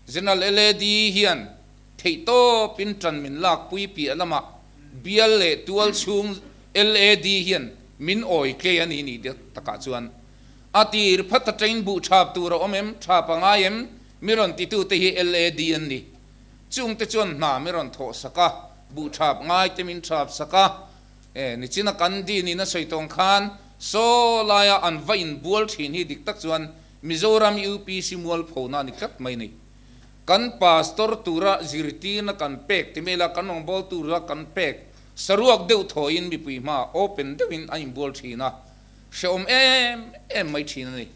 General LAD hian theihtawp in tan min lak pui piah lamah bial leh tual chhung LAD hian min awi tlei a ni nih deuh takah chuan a tir phat atangin buh thap tur a awm em, thap a ngai em mi rawn titu te hi LAD an ni. Chung te chuan hna mi rawn thawh sak a, buh thap ngai te min thap sak a, E, nichina kan din in a sawi tawng khan saw laia an va inbual thin hi dik tak chuan Mizoram UPC mualphona a ni tlat mai ni. Kan pastor tura zirtirna kan pek ti mai la, kan rawngbâwl tura kan pek saruak deuh thawiin mipui hmaah open deuhin an inbual thin a, hrehawm em em mai thin a ni.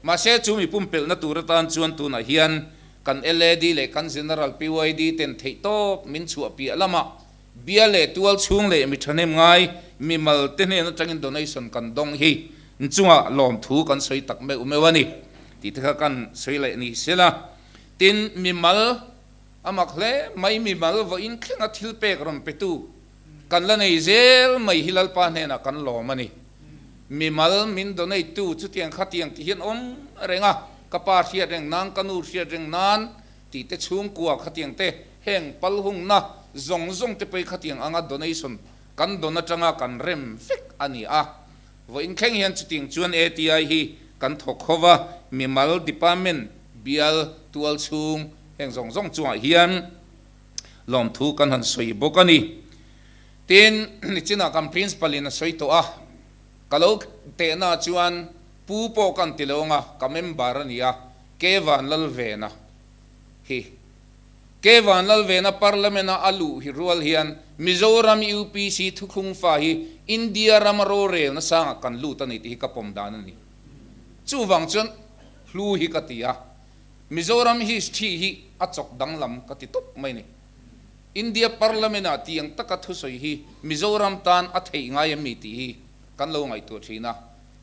Mahse chu mi pumpelhna tur atan chuan tunah hian kan LAD leh kan General PYD ten theihtawp min chhuah piah lamah Bia leh tual chhung leh mi thahnem ngai mimal te hnen atangin donation kan dawng hi chungah lawmthu kan sawi tak meuh meuh a ni tih te kha kan sawi leh ni sela. Tin, mimal a mak hle mai, mimal vawiin thlenga thil pek rawn petu kan la nei zel mai hi Lalpa hnenah kan lawm a ni. Mimal min donate tu chutiang khatiang ti hian awm reng a, ka pa hriat reng nan, ka nu hriat reng nan tih te chhungkua khatiang te heng palhungna zawng zawng te pawh hi khatiang anga donation kan don atanga kan rem vek a ni a. Vawiin thleng hian chutiang chuan ATI hi kan thawk ho va, mimal department bial tual chhung heng zawng zawng chungah hian lawmthu kan han sawi bawk a ni. Tin, nichinah kan principal in a sawi tawh a, ka lo tehna chuan pu pawh kan ti lo anga ka member a ni a, Kevan Lalvena hi Kevan Lalvena Parliament a a luh hi rual hian Mizoram UPC thuthlung fa hi India rama rorelna sangah kan lut a ni tih hi ka pawm dan a ni. Chuvang chuan hlu hi ka ti a, Mizoram history hi a chawk danglam ka ti tawp mai a ni. India Parliament ah tiang taka thusawi hi Mizoram tan a theih ngai em ni tih hi kan lo ngaihtuah thin a.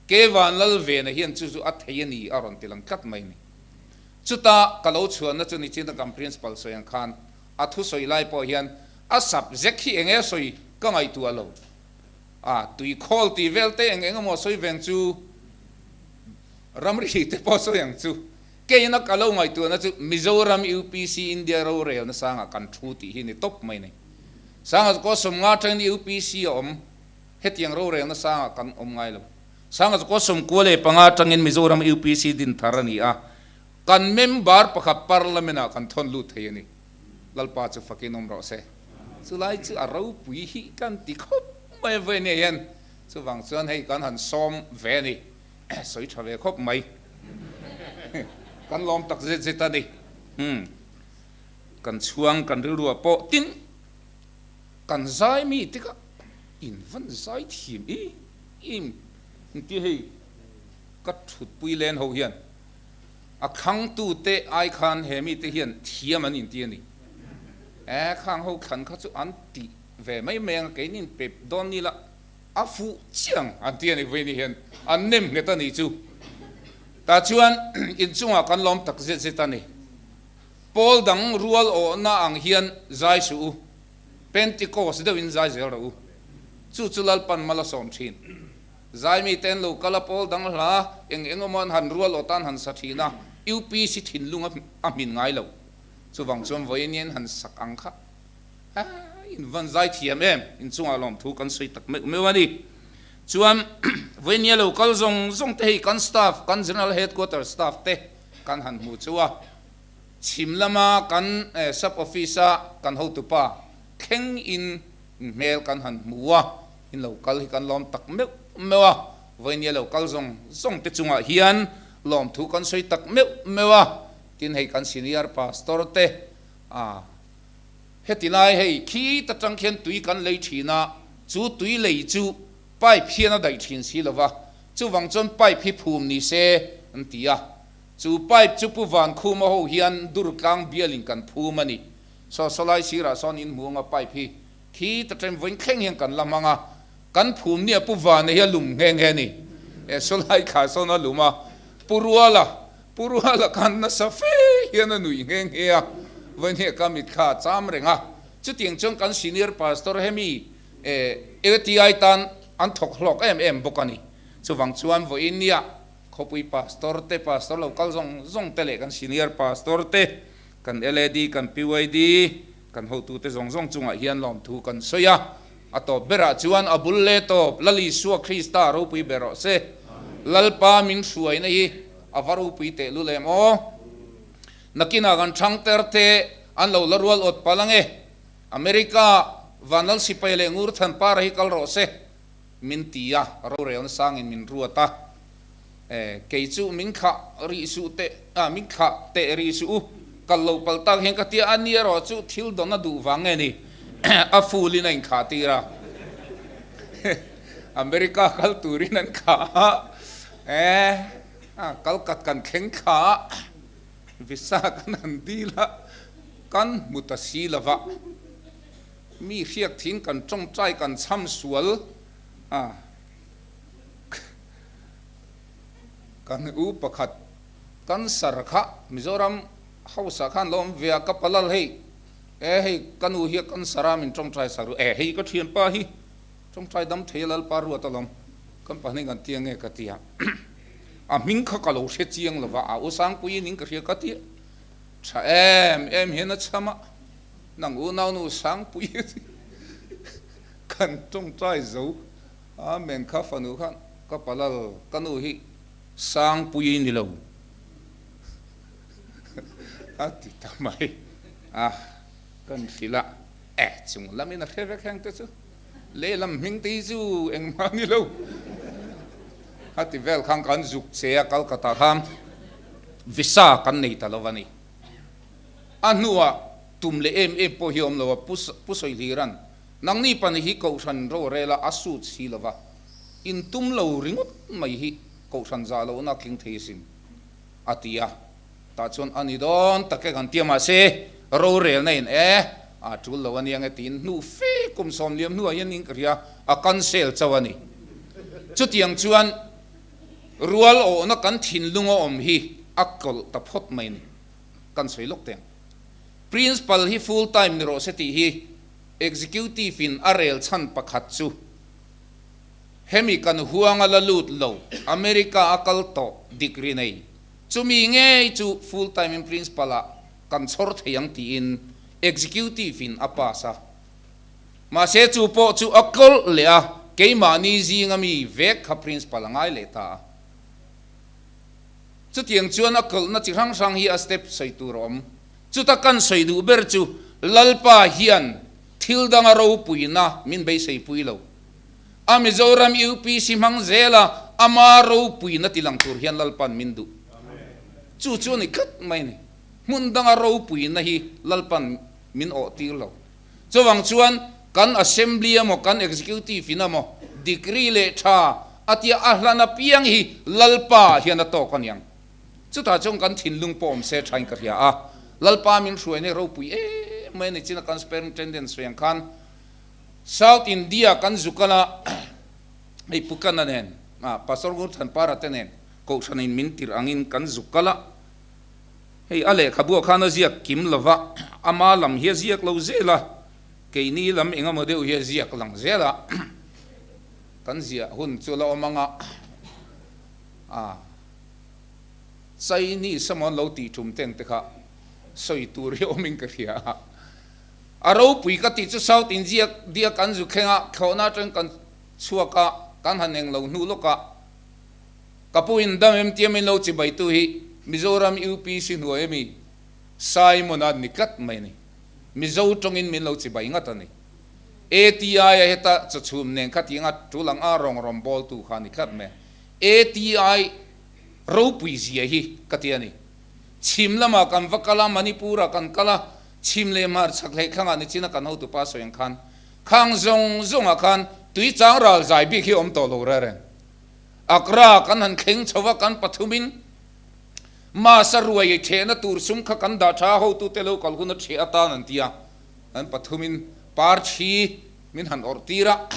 Kevan Lalvena hian chu chu a thei a ni a rawn ti lang tlat mai a ni. Chuta ka lo chhuahna chu nichina kan principal sawi ang khan a thusawi lai pawh hian a subject hi eng nge sawi ka ngaihtuah lo. A tui khawl tih vel te eng eng emaw sawi veng chu ramri te pawh sawi ang chu. Keina ka lo ngaihtuahna chu Mizoram UPC India rorelna sangah kan thu tih hi ni tawp mai a ni. Sangha chu 50 atangin UPC a awm. Hetiang rorelna sangah kan awm ngai lo. Sanga chu 95 atangin Mizoram UPC din thar a ni a, kan member pakhat Parliament ah kan thawn lut thei a ni. Lalpa chu fakin awm rawh se. Chulai chu a ropui hi kan ti khawp mai a vawi nia hian. Chuvang chuan hei kan han sawm ve a ni. Sawi tha ve khawp mai. Kan lawm tak zet zet a ni. Kan chhuang kan rilruah pawh tin kan zai mi tikah. In van zai thiam em em engtia hei ka thutpui len ho hian a thlangtute ai khan he mite hian thiam an inti a ni. E khang ho thlan kha chu an ti ve mai mai ang a, keinin pe dawn ni la a fuh chiang an ti a ni vawiin hian an nem nghet a nih chu. Tah chuan inchungah kan lawm tak zet zet a ni. Pawl dang rual awhna ang hian zai suh u. Pentecost deuhin zai zel rawh u. Chu chu Lalpan mal a sawm thin. Zai mite an lo kal a, pawl dang hla eng eng emaw an han rual awh tan han sa thin a, UPC thinlung a hmin ngai lo. Chuvang chuan vawiin in han sak ang kha in van zai thiam em? Inchungah lawmthu kan sawi tak meuh meuh a ni. Chuan vawiin nia lo kal zawng zawng te hei kan staff, kan General Headquarter staff te kan han hmu chu a. Chhim lama kan sub office a kan hotupa thleng in hmel kan han hmu a, in lo kal hi kan lawm tak meuh meuh a, vawinia lo kal zawng zawng te chungah hian lawmthu kan sawi tak meuh meuh a, tin hei kan senior pastor te a heti lai hei khi ta tang khian tui kan lei thin a, chu tui lei chu pipe hian a daih thin si lova, chuvang chuan pipe hi phum ni se an ti a. Chu pipe chu Pu Vankhuma ho hian Durtlang bialin kan phum a ni. Saw sawlai sirah sawn in hmuh anga pipe hi khi ta ṭem vawiin thleng hian kan la hmang a, kan phum nia Pu Vana hi a lum nghe nghe a ni. E sawlai thla sawn a lum a, Pu Ruala, Pu Ruala khan nasa fe hian a nuih nghe nghe a, vawiin hi ka mit kha a cham reng a. Chutiang chuan kan senior pastor hemi e ATI tan an thawk hlawk em em bawk a ni. Chuvang chuan vawiin nia Khawpui pastor te, pastor lo kal zawng zawng te leh kan senior pastor te, kan LAD, kan PYD, kan hotute zawng zawng chungah hian lawmthu kan sawi a. A tawp berah chuan a bul leh tawp Lal Isua Krista ropui ber rawh se. Lalpa min hruaina hi a va ropui tehlul em aw. Nakinah kan thangter te an lo la rual awt palh ange. America Vanlal Sipai leh Ngurthan Para hi kal rawh se. Min ti a, rorelna sangin min ruat a, e, kei chu min thlah rih suh teh, a, min thlah teh rih suh u, kal lo pal tak hian ka ti a, a ni erawh chu thil dawn a duh vang nge ni, a full in a inkhah tir a, America kal turin an khah a, e, a, kal kat kan thleng thla a, visa kan han dil a, kan hmu ta si lo va. Mi hriak thin kan tawngtai kan chham sual a, kan u pakhat cancer kha Mizoram house ah khan lo awm ve a, ka palal hei e hei ka nu hi a cancer a min tawngtai sak ru e hei ka thianpa hi tawngtai dam thei a Lalpa ruat alawm kan pahnih kan tia nge ka tia a hming kha ka lo hre chiang lova a u Sangpuiin in ka hria ka tia tha em em hian a chham a. Nang unaunu Sangpui kan tawngtai zo Amen kha fanu khan ka palal ka nu hi Sangpui ni lo a ti ta mai a kan hrilh a e chung lamin a hre vek heng te chu lehlam hming te hi chu engmah ni lo a ti vel khan kan zuk che a Calcutta khan visa kan nei ta lo a ni. A hnuah tum leh em em pawh hi a awm lo a, Pu Sawihliran, Nangni pahnih hi Kohhran rorela a sut si lo va, in tum lo ringawt mai hi Kohhran zah lohna a tling thei asin, a ti a. Tah chuan a ni dawn tak e kan ti a, mahse rorelna in e, a tul lo a nia nge tiin hnu fe kum sawmliam hnuah hian in ka hria, a cancel chauh a ni. Chutiang chuan rual awhna kan thinlung a awm hi a kawlh ta phawt mai a ni. Kan sawi lawk teh ang. Principal hi full time ni rawh se tih hi Executive in a rel chhan pakhat chu hemi kan huanga la lut lo America a kal tawh degree nei chumi ngei chu full time in Principal ah kan chhawr thei ang tiin Executive in a pass a. Mahse chu pawh chu a kawlh leh a, keimahni zinga mi vek kha Principal a ngai leh ta a. Chutiang chuan a kawlhna chi hrang hrang hi a step sawi tur a awm. Chuta kan sawi duh ber chu Lalpa hian thil danga ropuina min beiseipui lo. A Mizoram UPC hmang zela ama ropuina tilang tur hian Lalpa'n min duh. Chu chu a ni tlat mai a ni. Hmun danga ropuina hi Lalpa'n min awhtir lo. Chuvang chuan. Kan Assembly emaw kan Executive in emaw degree leh tha a tia a hlan apiang hi Lalpa hian a tawk aniang. Chutah chuan kan thinlung pawh awm se thain ka hria a, Lalpa min hruai nei ropui em mai a ni chin a kan Superintendent sawi ang khan South India kan zu kal a, hei Pu Kana nen, Pastor Ngurthanpara te nen Kohhran in min tirh angin kan zu kal a, hei a lehkhabu ah khan a ziak kim lo va, ama lam hi a ziak lo zel a, keini lam eng emaw deuh hi a ziak lang zel a, kan ziah hun chu la awm ang a, a Chinese emaw an lo tih tum ten te kha sawi tur hi awmin ka hria a, a ropui ka tih chu South India dia kan zu thleng a, thlawhna atangin kan chhuak a, kan han eng lo hnu lawk a. Ka pu in dam em tia min lo chibai tu hi Mizoram UPC hnuai ami Simon a ni tlat mai a ni. Mizo tawngin min lo chibai ngat a ni. ATI a heta chawchhum nen kha tianga tul ang a rawng rawn bawl tu kha a ni tlat mai a. ATI ropui zia hi ka ti a ni. Chhim lamah kan va kal a, Manipur ah kan kal a, chhim leh hmar chhak hlei thlangah nichin a kan hotupa sawi ang khan khang zawng zawngah khan tui chang ral zai bik hi a awm tawh lo reng. Accra kan han thleng chho a, kan pathumin Masa ruai thehna tur sum kha kan dah tha a, hotute lo kal hun a theh atan an ti a, kan pathumin par thi min han awrh tir a,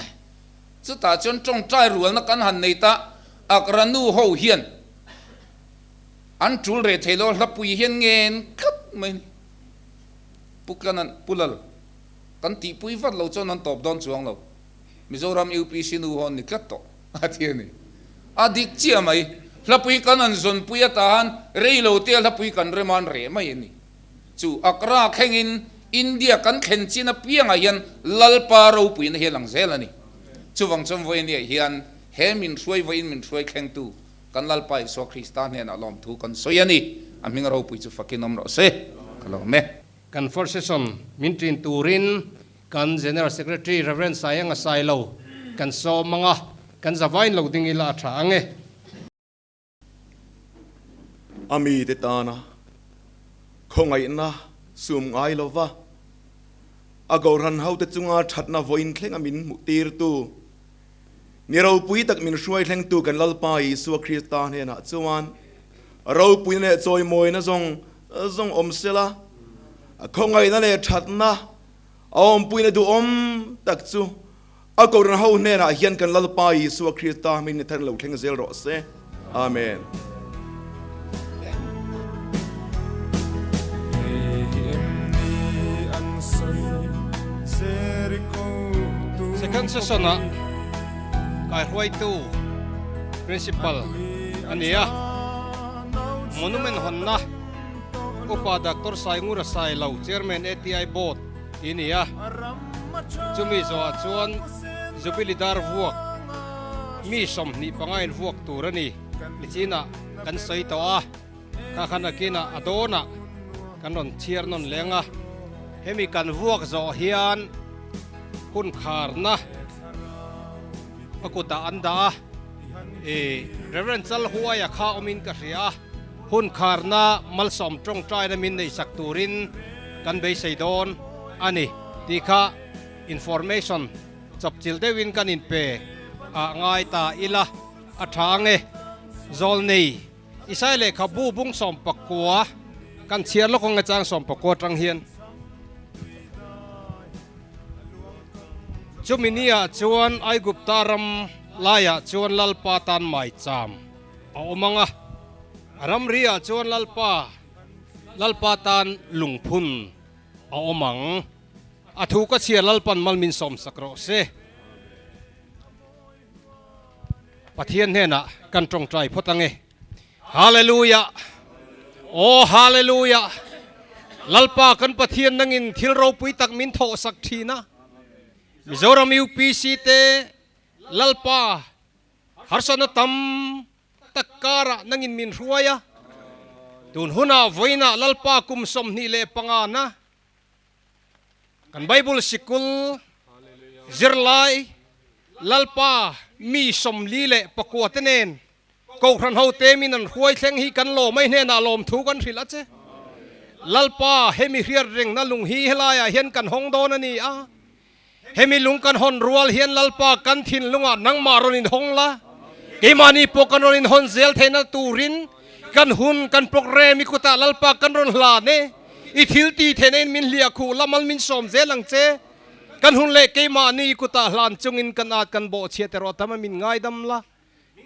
chutah chuan tawngtai rualna kan han nei ta, Accra nu ho hian an tul reh thei lo, hlapui hian ngen tlat mai a ni. Pu Tlanan, Pu Lal, kan tihpui vat lo chuan an tawp dawn chuang lo. Mizoram UPC nu ho an ni tlat tawh a ti a ni. A dik chiah mai. Hlapui kan an zawnpui atan rei lo te a hlapui kan rem a an reh mai a ni. Chu Accra thlengin India kan thlen chin apiangah hian Lalpa ropuina hi a lang zel a ni. Chuvang chuan vawinia hian he min hruai vawiin min hruai thlengtu kan Lalpa Isua Krista hnenah lawmthu kan sawi a ni. A hming ropui chu fakin awm rawh se. Ka lawm e. Kan first session min ṭin turin Kan General Secretary Rev. Sayanga Sailo kan sawm ang a, kan zavain lo ding ila a tha ang e. A mite tana khawngaihna sum ngai lova a Kohhran hote chunga thatna vawiin thlenga min hmuh tirtu, ni ropui tak min hruai thlengtu kan Lalpa Isua Krista hnenah chuan ropuina leh chawimawina zawng zawng awm sela, khawngaihna leh thatna A awmpuina duhawm tak chu a Kohhran ho hnenah hian kan Lalpa Isua Krista hming ni thar lo thleng zel rawh se. Amen. Second session ah kaihruaitu Principal a ni a, Monument hawnna Upa Doctor Saingura Sailo, Chairman ATI Board i ni a. Chumi zawhah chuan Jubilee dar vuak mi 25 in vuak tur a ni. Nichinah kan sawi tawh a, kha khan akinah a dawnah kan rawn chhiar nawn leng a. Hemi kan vuak zawh hian hun kharna a kutah an dah a, i Reverend Chalhuaia kha awmin ka hria a. Hun kharna malsawm tawngtaina min neihsak turin kan beisei dawn a ni tih kha information chawpchilh deuhin kan inpe a ngai ta ila a tha ang e. Zawlnei Isai lehkhabu bung 19 kan chhiar lawk ang e chang 19 atang hian. Chumi niah chuan Aigupta ram laiah chuan Lalpa tan maicham A awm ang a, a ramri ah chuan Lalpa, Lalpa tan lungphun a awm ang. A thu ka chhiar Lalpan mal min sawmsak rawh se. Pathian hnenah kan tawngtai phawt ang e. Hallelujah! Aw Hallelujah! Lalpa kan Pathian nangin thil ropui tak min thawhsak thin a. Mizoram UPC te Lalpa Harsatna tam tak karah nangin min hruai a, tun hunah vawiinah Lalpa kum 25 na kan Bible sikul zirlai Lalpa mi 49 te nen Kohhran hote min an hruai thleng hi kan lawm mai hnenah lawmthu kan hrilh a che. Lalpa hemi hriat rengna lung hi helaiah hian kan hawng dawn a ni a. Hemi lung kan hawn rual hian Lalpa kan thinlungah nangmah rawn inhawng la, keimahni pawh kan rawn inhawn zel theihna turin kan hun, kan programme i kutah Lalpa kan rawn hlan e. I thil ti theihna in min hliah khuh la, mal min sawm zel ang che. Kan hun leh keimahni i kutah hlan chungin kan at kan bawhchhiat erawh tam a min ngaidam la.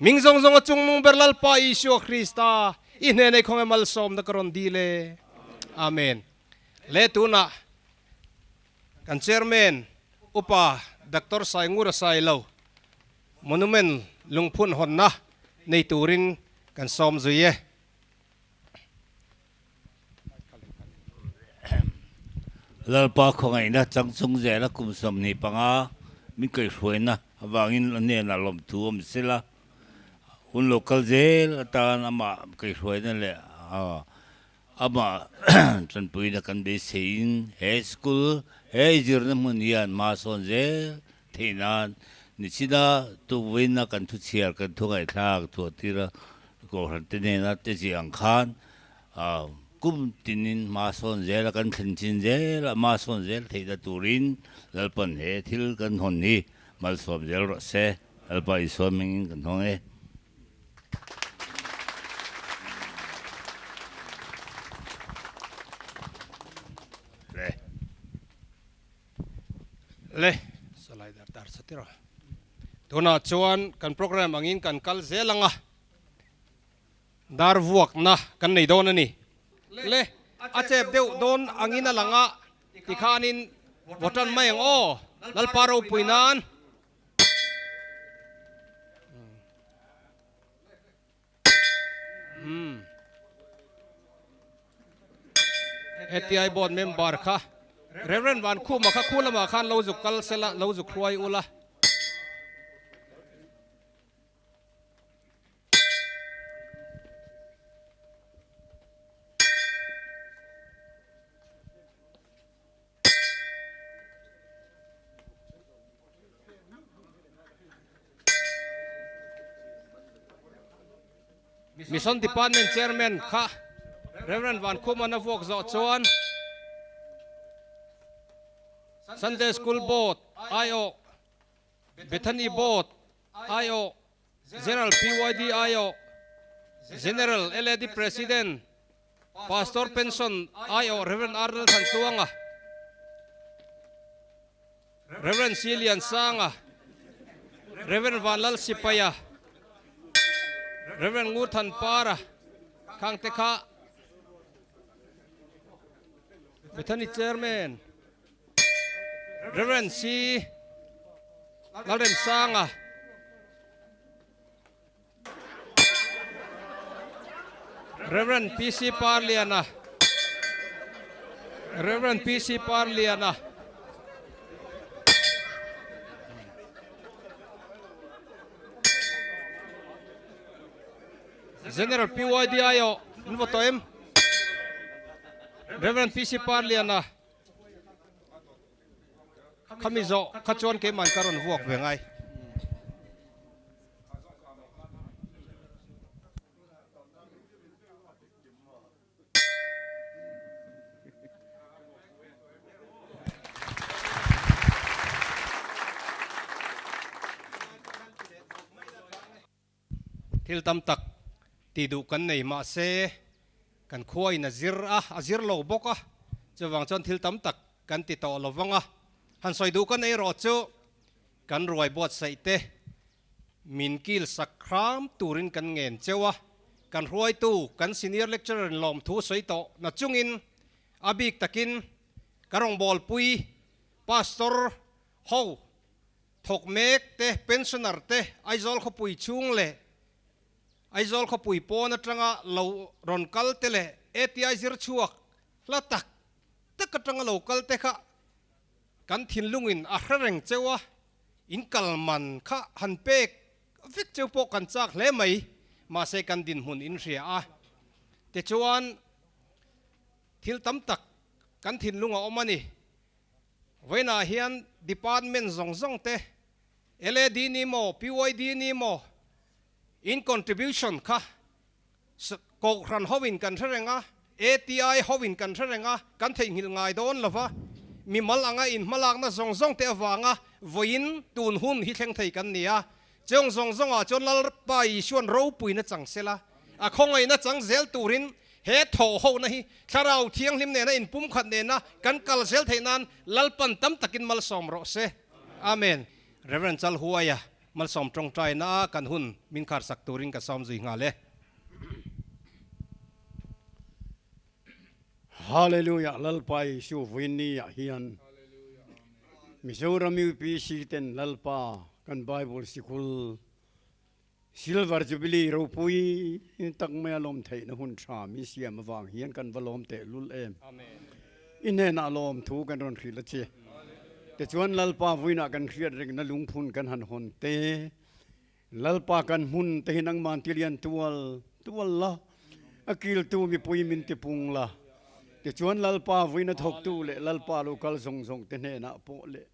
Ming zawng zawng a chungnung ber Lalpa Isua Krista i hnenah i khawngaih malsawmna ka rawn dil e. Amen. Le tunah. Kan Chairman Upa Doctor Saingura Sailo Monument lungphun hawnna nei turin kan sawm zui e. Lalpa khawngaihna changchung zela kum 25 min kaihhruaina avangin a hnenah lawmthu awm sela, hun lo kal zel atan amah kaihhruaina leh Amah tanpuina kan beiseiin he school, he zirna hmun hian hma sawn zel theih nan nichina tukvawiina kan thu chhiar kan thu ngaihthlak thuah tira Kohhran te nena te zia ang khan kum tinin hma sawn zel a kan thlen chin zel a hma sawn zel theihna turin Lalpan he thil kan hawn hi malsawm zel rawh se. Lalpa Isua hmingin kan hawng e. Le salai dar dar satira tunah chuan kan program angin kan kal zel anga dar vuakna kan nei dawn a ni le a chep deuh dawn angin a lang a tikhanin votan mai ang aw Lalpa ropui nan. ATI board member kha Reverend Van Khuma kha khu lamah khan lo zuk kal sela lo zuk hruai ula. Mission Department Chairman kha Rev. Van Khuman a vuak zawh chuan Sunday School Board aiawh, Bethany Board aiawh, General PYD aiawh, General LAD President, Pastor Pension aiawh Rev. Arnold Thantluanga, Rev. C. Liansanga, Rev. Vanlal Sipaia, Rev. Ngurthanpara khangte kha Bethany Chairman, Rev. C. Lalremsanga, Rev. PC Parliana, Rev. PC Parliana. General PYD aiawh an vaw tawh em? Rev. PC Parliana. Khami zawh kha chuan keimahn ka rawn vuak ve ngai. Thil tam tak tih duh kan nei mahse kan khua in a zir a, a zir lo bawk a, chuvang chuan thil tam tak kan ti tawh lo vang a. Han sawi duh ka nei erawh chu kan ruai buatsaih te min kil sak hram turin kan ngen cheu a, kan hruaitu kan senior lecturer in lawmthu sawi tawh na chungin a bik takin ka rawngbawlpui pastor ho Thawk mek te, pensioner te Aizawl khawpui chhung leh Aizawl khawpui pawn atanga lo rawn kal te leh ATI zir chhuak hla tak tak atanga lo kal te kha kan thinlungin a hre reng cheu a, in kal man kha han pek vek cheu pawh kan chak hle mai, mahse kan dinhmun in hria a. Tichuan thil tam tak kan thinlung a awm a ni. Vawiinah hian department zawng zawng te, LAD ni maw, PYD ni maw, in contribution kha Kohhran hoin kan hre reng a, ATI hoin kan hre reng a, kan theihnghilh ngai dawn lo va. mimal anga in hmalakna zawng zawng te avanga vawiin tun hun hi thleng thei kan ni a. Cheng zawng zawngah chuan Lalpa Isuan ropuina chang sela, a khawngaihna chang zel turin he thawhhona hi Thlarau Thianghlim nena inpumkhat nena kan kal zel theih nan Lalpan tam takin malsawm rawh se. Amen. Rev. Chalhuaia malsawm tawngtaina a kan hun min kharsak turin ka sawm zui nghal e. Hallelujah Lalpa Isu Vuini ah hian Mizoram UPC ten Lalpa kan Bible sikul Silver Jubilee ropui tak mai a lawm theihna hun tha min siam avang hian kan va lawm teh lul em. I hnenah lawm thu kan rawn hrilh a che. Tichuan Lalpa vuinah kan hriat rengna lungphun kan han hawn te. Lalpa kan hmun te hi nangman tilian tual tual la, a kiltu mipui min tipung la. Tichuan Lalpa vuina thawktu leh Lalpa lo kal zawng zawng te hnenah pawh leh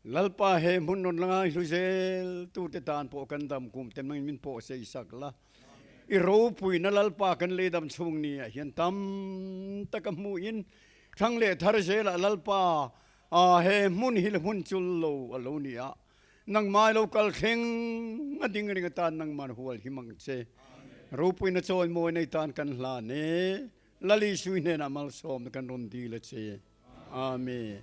Lalpa he hmun rawn la ngaihlu zel tute tan pawh kan dam kum te mangin min pawh sei sak la. I ropuina Lalpa kan lei dam chhung ni ah hian tam taka hmuhin thlang leh thar zelah Lalpa he hmun hi hmun chul lo a lo ni a. Nangmah lo kal thleng a ding ring atan nangman hual him ang che. Ropuina chawimawi nei tan kan hlan e. Lali Sui hnenah malsawmna kan rawn dil a che. Amen.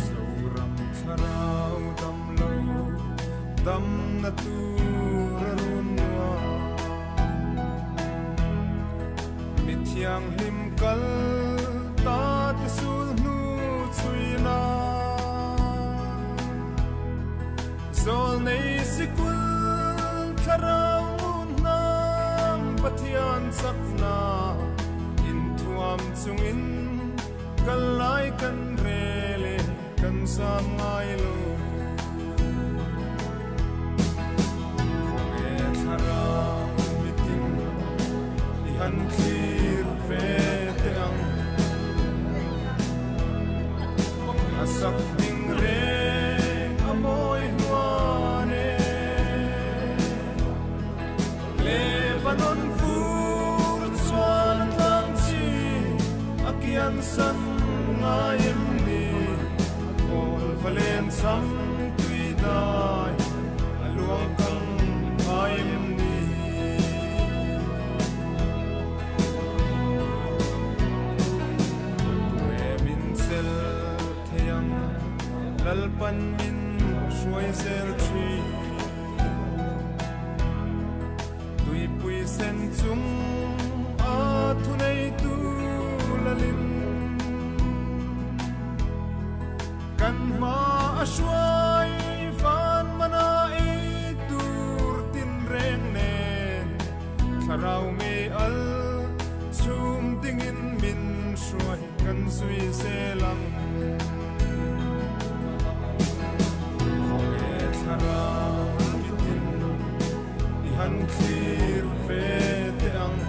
Zoram thlarau dam lo damna tur a run nuam. Mi thianghlim kal ta te sul hnu chhui nan. Zawl nei sikul thlarau ngun hnam Pathian chakna inthuam chungin kal lai kan rel e kan zam ngai lo. Khawnge thlarau mitin i han thlir ve teh ang. A sak ding reng a mawi hnuan e. Lebanon fur chuan a tlang chi a kian san ngai em ni? Kawl va len cham tui dai a luang kang ngai em ni? Tue min chel thei ang Lalpan min hruai zel thin. Tuipui sen chung a thuneitu lalin kan hma a hruai van mana ei tur tin reng nen thlarau ngei al chhum dingin min hruai kan zui zel ang. Khawnge thlarau mitin i han thlir ve teh ang.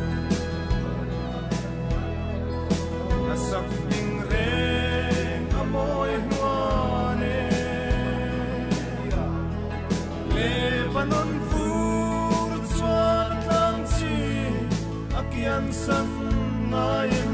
A sak hming reng a mawi hnuan e. Lebanon fur chuan a tlang chi a kian san ngai em.